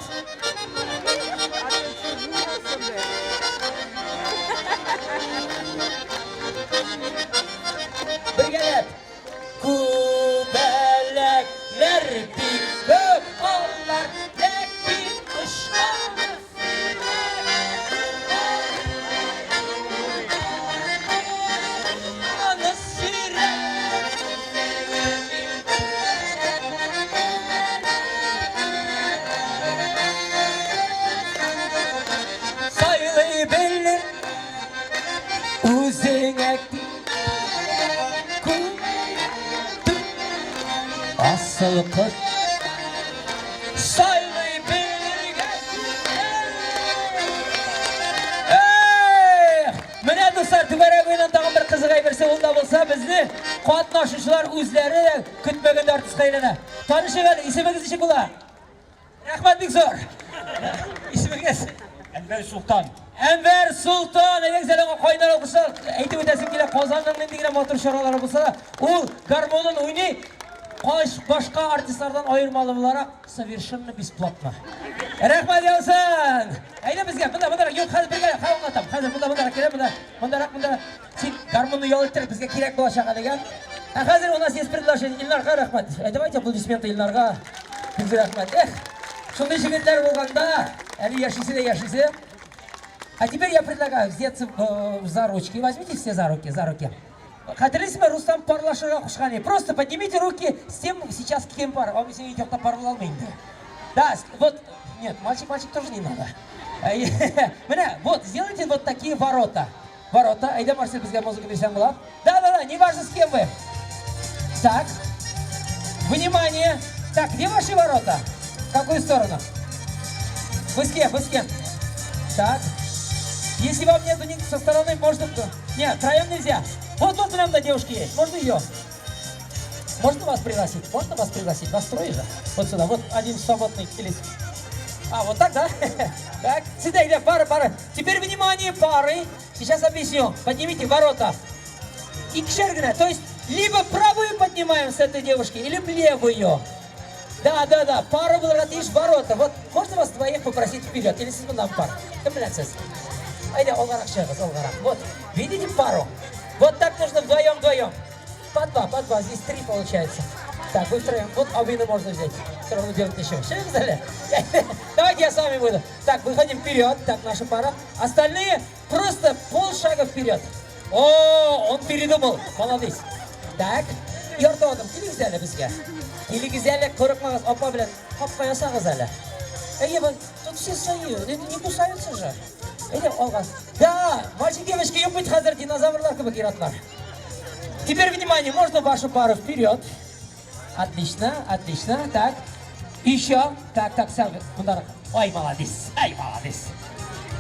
Speaker 1: Бергәләп. Күбәләкләр бик күп алар, ләкин очканы Аны сирәк. Сайлый белер үзеңә Асыл кыз сайлый белергә. Эх! Менә, дуслар, түгәрәк уеннан тагын бер кызык әйберсе ул да булса, безне катнашучылар үзләре дә көтмәгәндә артистка әйләнә. Танышыйк әле, исемегез ничек була? Рәхмәт бик зур. Исемегез?
Speaker 9: Әнвәр Султан.
Speaker 1: Әнвәр Султан, әйдәгез әле аңа кайнар алкышлар. Әйтеп үтәсем килә, Казанның нинди генә матур чаралары булса да, ул гармонын уйный, каш башка артистлардан аермалы буларак, совершенно бесплатно. Рәхмәт яусын! Әйдә безгә, монда, монда, юк, хәзер бергә, хәзер аңлатам. Хәзер монда, монда килә, монда, мондарак, монда. Син гармонны ял иттер, безгә кирәк булачак әлегә. Ә хәзер у нас есть предложение. Илнарга рәхмәт. Ә давайте аплодисменты Илнарга. Бик зур рәхмәт. Эх, шундый җегетләр булганда, әле яшисе дә яшисе. А теперь я предлагаю взяться за ручки. Возьмите все за руки, за руки. Хәтерлисезме, Рустам парлашырга кушкан иде. Просто поднимите руки с тем, сейчас с кем пара. Он син якта пар була алмый инде. Да, вот, нет, мальчик, мальчик тоже не надо. Менә, вот, сделайте вот такие ворота. Ворота. Әйдә, Марсель, безгә музыка бирсәң була. Да, да, да, не важно, с кем вы. Так. Внимание. Так, где ваши ворота? В какую сторону? Вы с кем? Вы с кем? Так. Если вам нету ни со стороны, можно... Нет, втроем нельзя. Вот тут прям до девушки есть. Можно ее? Можно вас пригласить? Можно вас пригласить? Вас трое же. Вот сюда. Вот один свободный. Или... А, вот так, да? Так, сюда, где пара, пара. Теперь внимание, пары. Сейчас объясню. Поднимите ворота. Икшәр генә. То есть, либо правую поднимаем с этой девушки, или левую. Да, да, да. Пара булырга тиеш ворота. Вот, можно вас двоих попросить вперед? Или сез моннан пар? Кем белән сез? Әйдә, алгарак чыгыгыз, алгарак. Вот, видите пару? Вот так нужно вдвоем, вдвоем. По два, по два. Здесь три получается. Так, вы втроем. Вот абыйны можно взять. Все равно делать нечего. Все взяли? Давайте я с вами буду. Так, выходим вперед. Так, наша пара. Остальные просто полшага вперед. О, он передумал. Молодец. Так, ярты адым. Килегез әле безгә. Килегез әле, курыкмагыз, апа белән капка ясагыз әле. Әйе, вот тут все свои, не кусаются же. Әйдә, алга. Да, мальчик, девочка, юк бит хәзер динозаврлар кебек ир-атлар. Теперь внимание, можно вашу пару вперед. Отлично, отлично. Так, еще. Так, так, сам, мондарак. Ой, молодец, ай, молодец.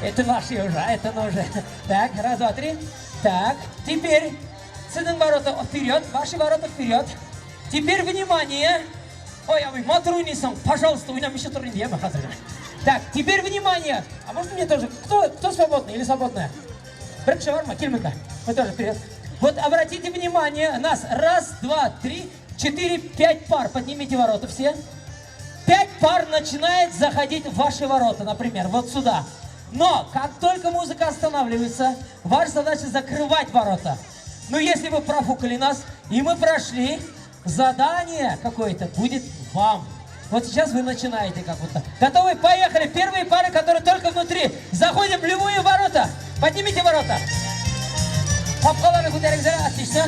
Speaker 1: Это наши уже, это уже. Так, раз, два, три. Так, теперь сезнең ворота вперед, ваши ворота вперед. Теперь внимание. Ой, абый, матур уйныйсың, пожалуйста, уйнамыйча тор инде, яме хәзер. Так, теперь внимание. А можно мне тоже? Кто свободный или свободная? Бер кеше бармы? Кил монда. Мы тоже вперед. Вот обратите внимание, нас раз, два, три, четыре, пять пар. Поднимите ворота все. Пять пар начинает заходить в ваши ворота, например, вот сюда. Но как только музыка останавливается, ваша задача закрывать ворота. Но если вы профукали нас, и мы прошли, задание какое-то будет вам. Вот сейчас вы начинаете как будто. Готовы? Поехали! Первые пары, которые только внутри. Заходим в любые ворота. Поднимите ворота. Капкаларны күтәрегез, отлично.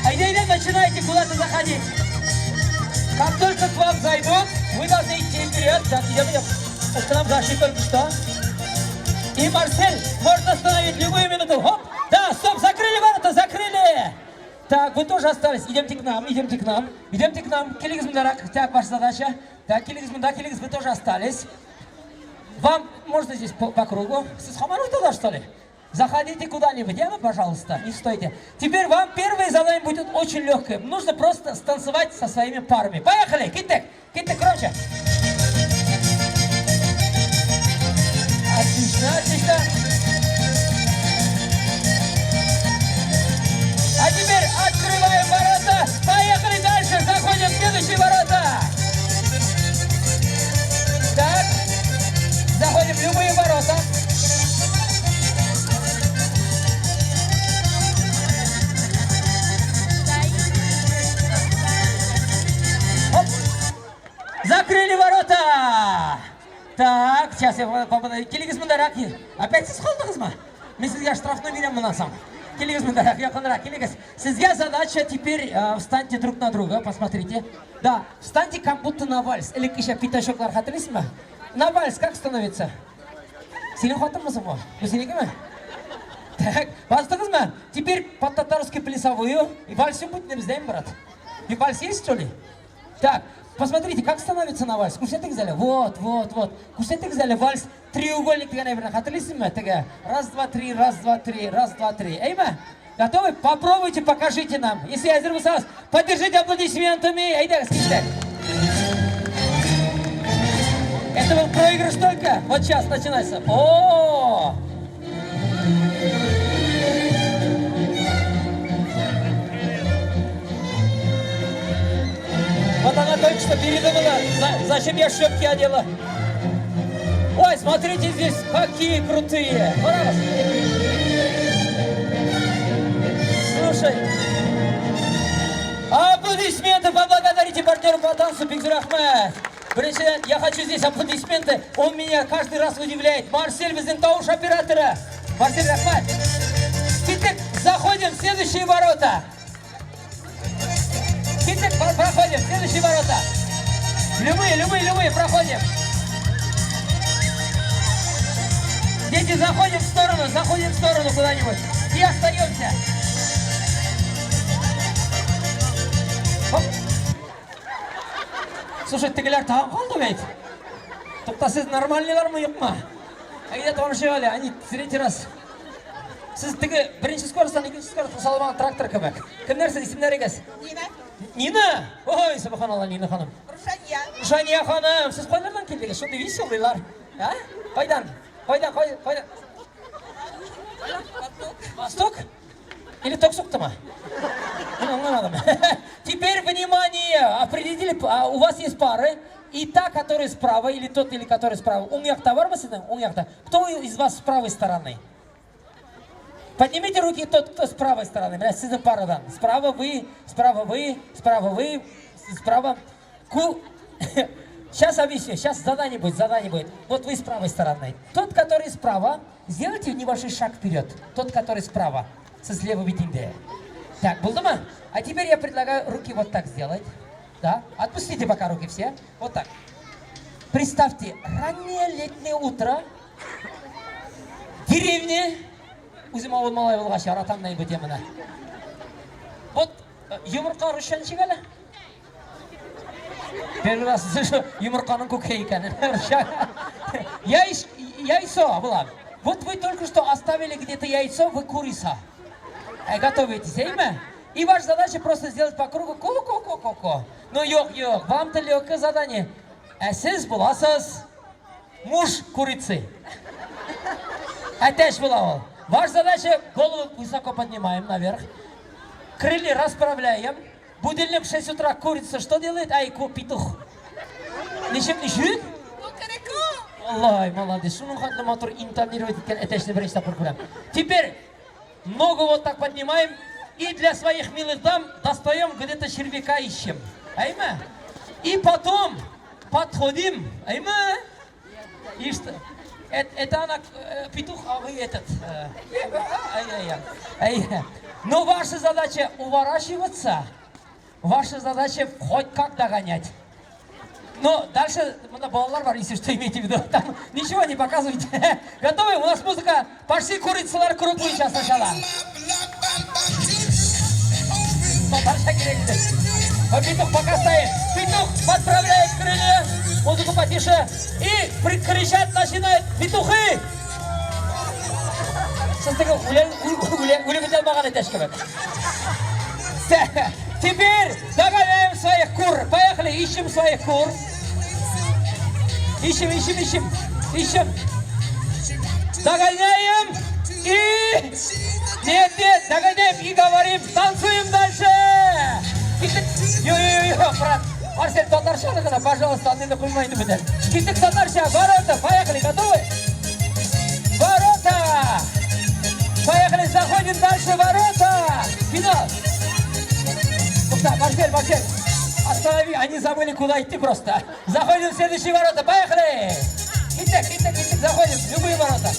Speaker 1: Әйдә, әйдә, начинайте куда-то заходить. Как только к вам зайдут, вы должны идти вперед. Так, идем, идем. К нам зашли только что. И Марсель можно остановить любую минуту. Хоп! Да, стоп, закрыли ворота, закрыли! Так, вы вы тоже остались. Идемте к нам, идемте к нам. Идемте к нам. Килегез мондарак. Так, ваша задача. Так, килегез монда, килегез, вы тоже остались. Вам можно здесь по кругу? Сез һаман уртада, что ли? Заходите куда-нибудь, яме, пожалуйста, не стойте. Теперь вам первое задание будет очень легкое. Нужно просто станцевать со своими парами. Поехали! Киттек! Киттек, громче! Отлично, отлично! А теперь открываем ворота! Поехали дальше! Заходим в следующие ворота! Так, заходим в любые ворота. Оп. Закрыли ворота! Так, сейчас я попадаю. Килегез мондарак. Опять сез калдыгызмы? Мин сезгә штрафны бирәм моннан соң. Килегез мондарак, якынрак, килегез. Сезгә задача теперь встаньте друг на друга, посмотрите. Да, встаньте как будто на вальс. Элеккечә пятачоклар хәтерлисезме? На вальс как становится? Синең хатынмы бу? Бу синекеме? Так, бастыгызмы? Теперь под татарский плясовую. И вальс будет бездәме, брат? И вальс есть, что ли? Так, посмотрите, как становится на вальс. Күрсәтегез әле. Вот, вот, вот. Күрсәтегез әле вальс треугольник дигән әйберне хәтерлисезме? Теге. Раз, два, три, раз, два, три, раз, два, три. Әйме? Готовы? Попробуйте, покажите нам. Если әзер булсагыз, поддержите аплодисментами. Әйдәгез, киттек. Это был проигрыш только. Вот сейчас начинается. О! Вот она только что передумала, зачем я шлепки одела. Ой, смотрите здесь, какие крутые. Раз. Слушай. Аплодисменты, поблагодарите партнеру по танцу Бик зур рәхмәт. Беренчедән, я хочу здесь аплодисменты. Он меня каждый раз удивляет. Марсель безнең тавыш операторы. Марсель, рәхмәт. Киттек, заходим в следующие ворота. Киттек, проходим, следующие ворота. Любые, любые, любые, проходим. Дети, заходим в сторону, заходим в сторону куда-нибудь. И остаемся. Хоп. Слушай, тегеләр тагын калды бит. Тукта, сез нормальныйлармы, юкмы? Әйдә танышыйк әле, они третий раз. Сез теге беренче скоростьтан икенче скоростька салмаган трактор кебек. Кемнәр сез, исемнәрегез?
Speaker 4: Нина.
Speaker 1: Нина! Ой, субханалла, Нина ханым.
Speaker 4: Рушания.
Speaker 1: Рушания ханым, сез кайлардан килдегез? Шундый веселыйлар. А? Кайдан? Кайдан, кайдан, кайдан? Восток? Или ток суктымы? Мин аңламадым. Теперь внимание! Определили, у вас есть пары, и та, которая справа, или тот, или который справа. Уң якта бармы сезнең? Уң якта. Кто из вас с правой стороны? Поднимите руки тот, кто с правой стороны. Менә сезнең парадан. Справа вы, справа вы, справа вы, справа. Сейчас объясню, сейчас задание будет, задание будет. Вот вы с правой стороны. Тот, который справа, сделайте небольшой шаг вперед. Тот, который справа, со слева битендә. Так, булдымы? А теперь я предлагаю руки вот так сделать. Да? Отпустите пока руки все. Вот так. Представьте, раннее летнее утро, деревне, үзем авыл малае булгач, яратам мин бу теманы. Вот йомырка русча ничек әле? Первый раз слышу йомырканың күкәй икәнен. Яйцо була. Вот вы только что оставили где-то яйцо, вы курица. Готовитесь, әйме? И ваша задача просто сделать по кругу ко-ко-ко-ко-ко. Ну, юк, юк, вам-то легкое задание. Ә сез буласыз муж курицы. Әтәч була ул. Ваша задача: голову высоко поднимаем наверх. Крылья расправляем. Будильник в 6 утра, курица что делает? Ай, петух. Ничек, ничек? Аллай, молодец. Шуның хәтле матур интонировать иткән әтәчне беренче тапкыр күрәм. Теперь ногу вот так поднимаем и для своих милых дам достаем где-то червяка ищем. Әйме? И потом подходим. Әйме? И что? Это она петух, а вы этот. Ай-яй-яй. Ай. Но ваша задача уворачиваться. Ваша задача хоть как догонять. Но дальше монда балалар бар, если что, имейте в виду. Там ничего не показывайте. Готовы? У нас музыка. Пошли, курицалар, круг сейчас сначала. Татарча кирәк иде. А петух пока стоит. Петух подправляет крылья. Музыку потише. И кричать начинает. Петухи! Сез теге үлән үлеп бетә алмаган әтәч кебек. Теперь догоняем своих кур. Поехали, ищем своих кур. Ищем, ищем, ищем. Ищем. Догоняем и... Нет, нет, догоняем и говорим, танцуем дальше. Йо-йо-йо, брат. Марсель, татарча гына, пожалуйста, андыйны куйма инде бүтән. Киттек татарча, ворота, поехали, готовы? Ворота! Поехали, заходим дальше, ворота! Финал! Тукта, Марсель, Марсель, останови, они забыли, куда идти просто. Заходим в следующие ворота, поехали! Киттек, киттек, киттек, заходим, в любые ворота.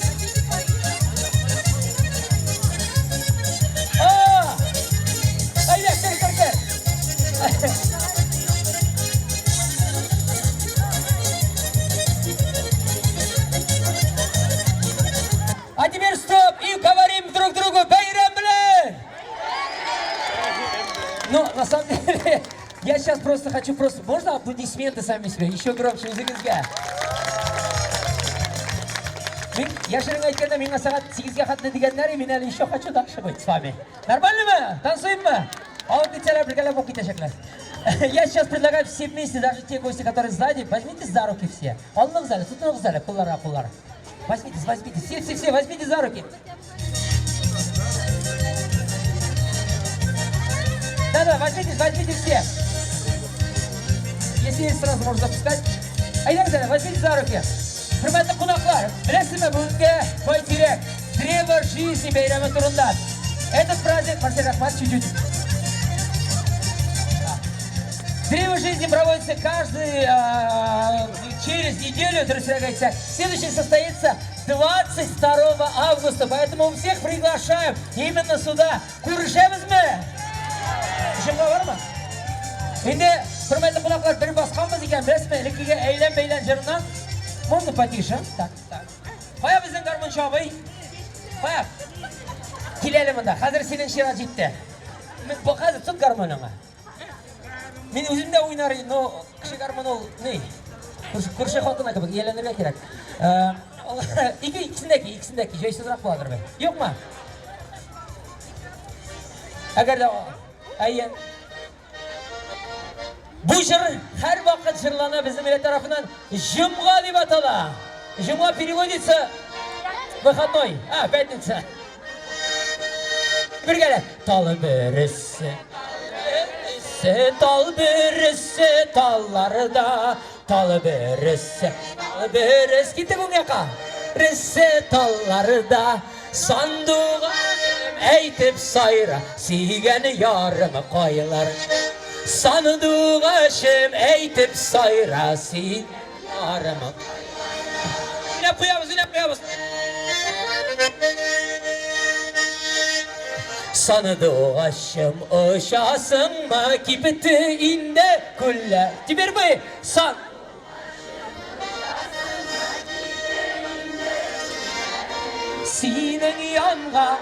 Speaker 1: А! Әйдә, кер, кер, кер. А теперь стоп и говорим друг другу бәйрәм белән! Ну, на самом деле, я сейчас просто хочу просто... Можно аплодисменты сами себе? Еще громче үзегезгә. Мин яшерен әйткәндә миңа сәгать 8-гә хәтле дигәннәр, мин әле еще хочу дальше быть с вами. Нормально мы? Танцуем мы? Алып китсәләр, бергәләп булып китәчәкләр. Я сейчас предлагаю все вместе, даже те гости, которые сзади, возьмите за руки все. Алыныгыз әле, тотыныгыз әле, кулларга куллар. Возьмите, возьмите, все, все, все, возьмите за руки. Да-да, возьмите, возьмите все. Если есть, сразу можно запускать. Әйдәгез әле, возьмите за руки. Хөрмәтле кунаклар, беләсезме, бүгенге Байтирәк Древо жизни бәйрәме турында. Этот праздник, Марсель, рәхмәт, чуть-чуть. Древо жизни проводится каждый через неделю, друзья, говорится. Следующий состоится 22 августа, поэтому всех приглашаем именно сюда. Күрешәбезме? Җомга бармы? Инде, хөрмәтле кунаклар, бер басканбыз икән, беләсезме, элеккеге әйлән-бәйлән җырыннан. Можно потише? Так, так. Кая безнең гармунчы абый? Кая? Кил әле монда. Хәзер синең чират җитте. Бу хәзер тот гармуныңа. Мин үзем дә уйнар идем, но кеше гармун ул ни? Күрше, күрше хатыны кебек ияләнергә кирәк. Ике икесен дә ки, икесен дә ки, җайсызрак буладыр бе. Юкмы? Әгәр дә әйе. Бу җыр һәрвакыт җырлана безнең милләт тарафыннан җомга дип атала. Җомга переводится выходной, а, пятница. Бергәләп. Тал бөресе, тал бөресе, талларда, тал бөресе, тал бөресе. Киттек уң якка. Ресе талларда, сандугачым әйтеп сайра, сөйгән ярым кайлар. Сандугачым әйтеп сайра, сөйгән ярым. Уйнап куябыз, уйнап куябыз. Сандугачым очасыңмы, кипте инде күлләр. Теперь мы сан Синең янга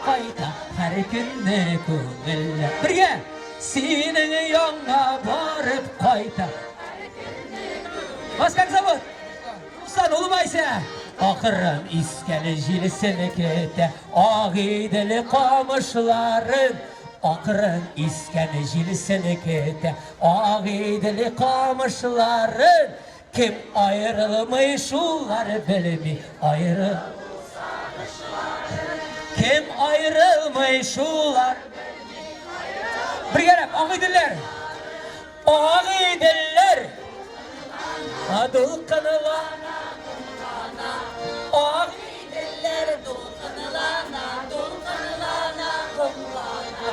Speaker 1: кайта һәр көнне күңелле. Бергә! Синең янга барып кайта. Вас как зовут? Руслан, улыбайся! Акрын искән җил селкетә Агыйдел камышларын. Акрын искән җил селкетә Агыйдел камышларын. Кем аерылмый, шулар белми аеры. Кем аерылмый, шулар Бергәләп, Агыйделләр! Агыйделләр! Дулкынлана, Агыйделләр дулкынлана, дулкынлана, комлана,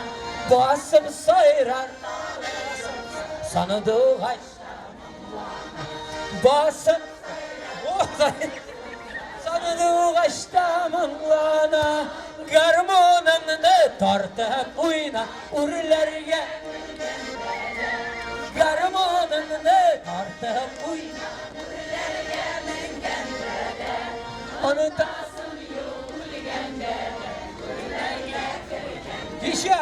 Speaker 1: Басып сайрар сандугач басып сандугачта моңлана, гармуныңны тартып уйна, үрләргә гармуныңны тартып уйна, үрләргә менгәндә дә онытасың юк үлгәндә дә, гүрләргә кергәндә. Еще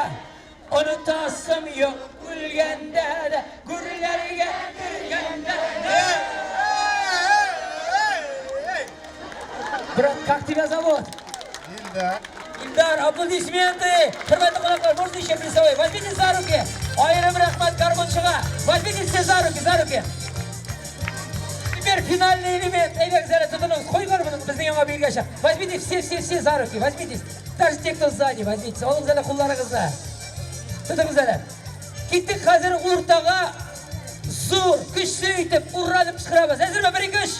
Speaker 1: онытасың. юк үлгәндә дә, гүрләргә кергәндә дә. Брат, как тебя зовут?
Speaker 10: Илдар.
Speaker 1: Илдар, аплодисменты! Хөрмәтле кунаклар, можно еще плясовой? Возьмите за руки! Аерым рәхмәт гармунчыга! Возьмите все за руки, за руки! Теперь финальный элемент. Әйдәгез әле тотыныгыз. Куй гармунын безнең яңа биргәчә. Возьмите все, все, все за руки. Возьмитесь. Даже те, кто сзади, возьмитесь. Алыгыз әле кулларыгызны. Тотыгыз әле. Киттек хәзер уртага зур, көчле итеп, ура дип кычкырабыз. Әзерме? Бер, ике, өч.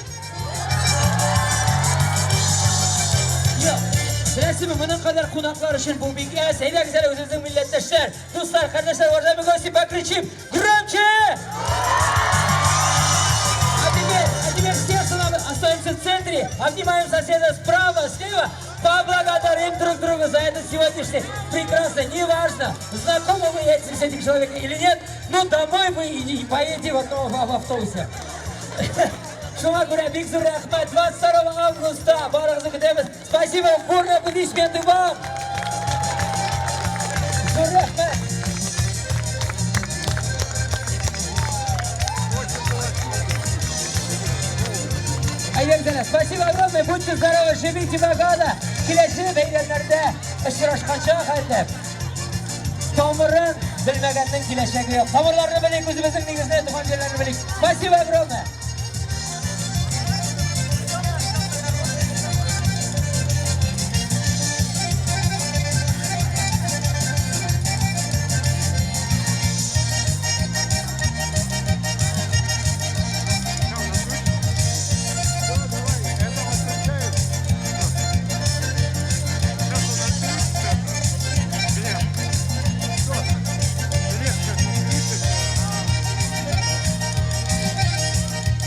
Speaker 1: Юк. Беләсезме, моның кадәр кунаклар өчен бу бик әз. Әйдәгез әле үзебезнең милләттәшләр, дуслар, кардәшләр, уважаемые гости, покричим громче! А теперь все остаемся в центре, обнимаем соседа справа, слева, поблагодарим друг друга за этот сегодняшний прекрасный, неважно, знакомы вы с этим человеком или нет, но домой вы и поедете в одном в автобусе. Шуңа күрә бик зур рәхмәт. 22 августа барыгызны көтәбез. Спасибо, бурные аплодисменты вам. Зур рәхмәт. Әйдәгез, спасибо огромное, будьте здоровы, живите богато. Киләсе бәйрәмнәрдә очрашканча хәтле. Тамырын белмәгәннең киләчәге юк. Тамырларны белик, үзебезнең нигезне, туган җирләрне белик. Спасибо огромное.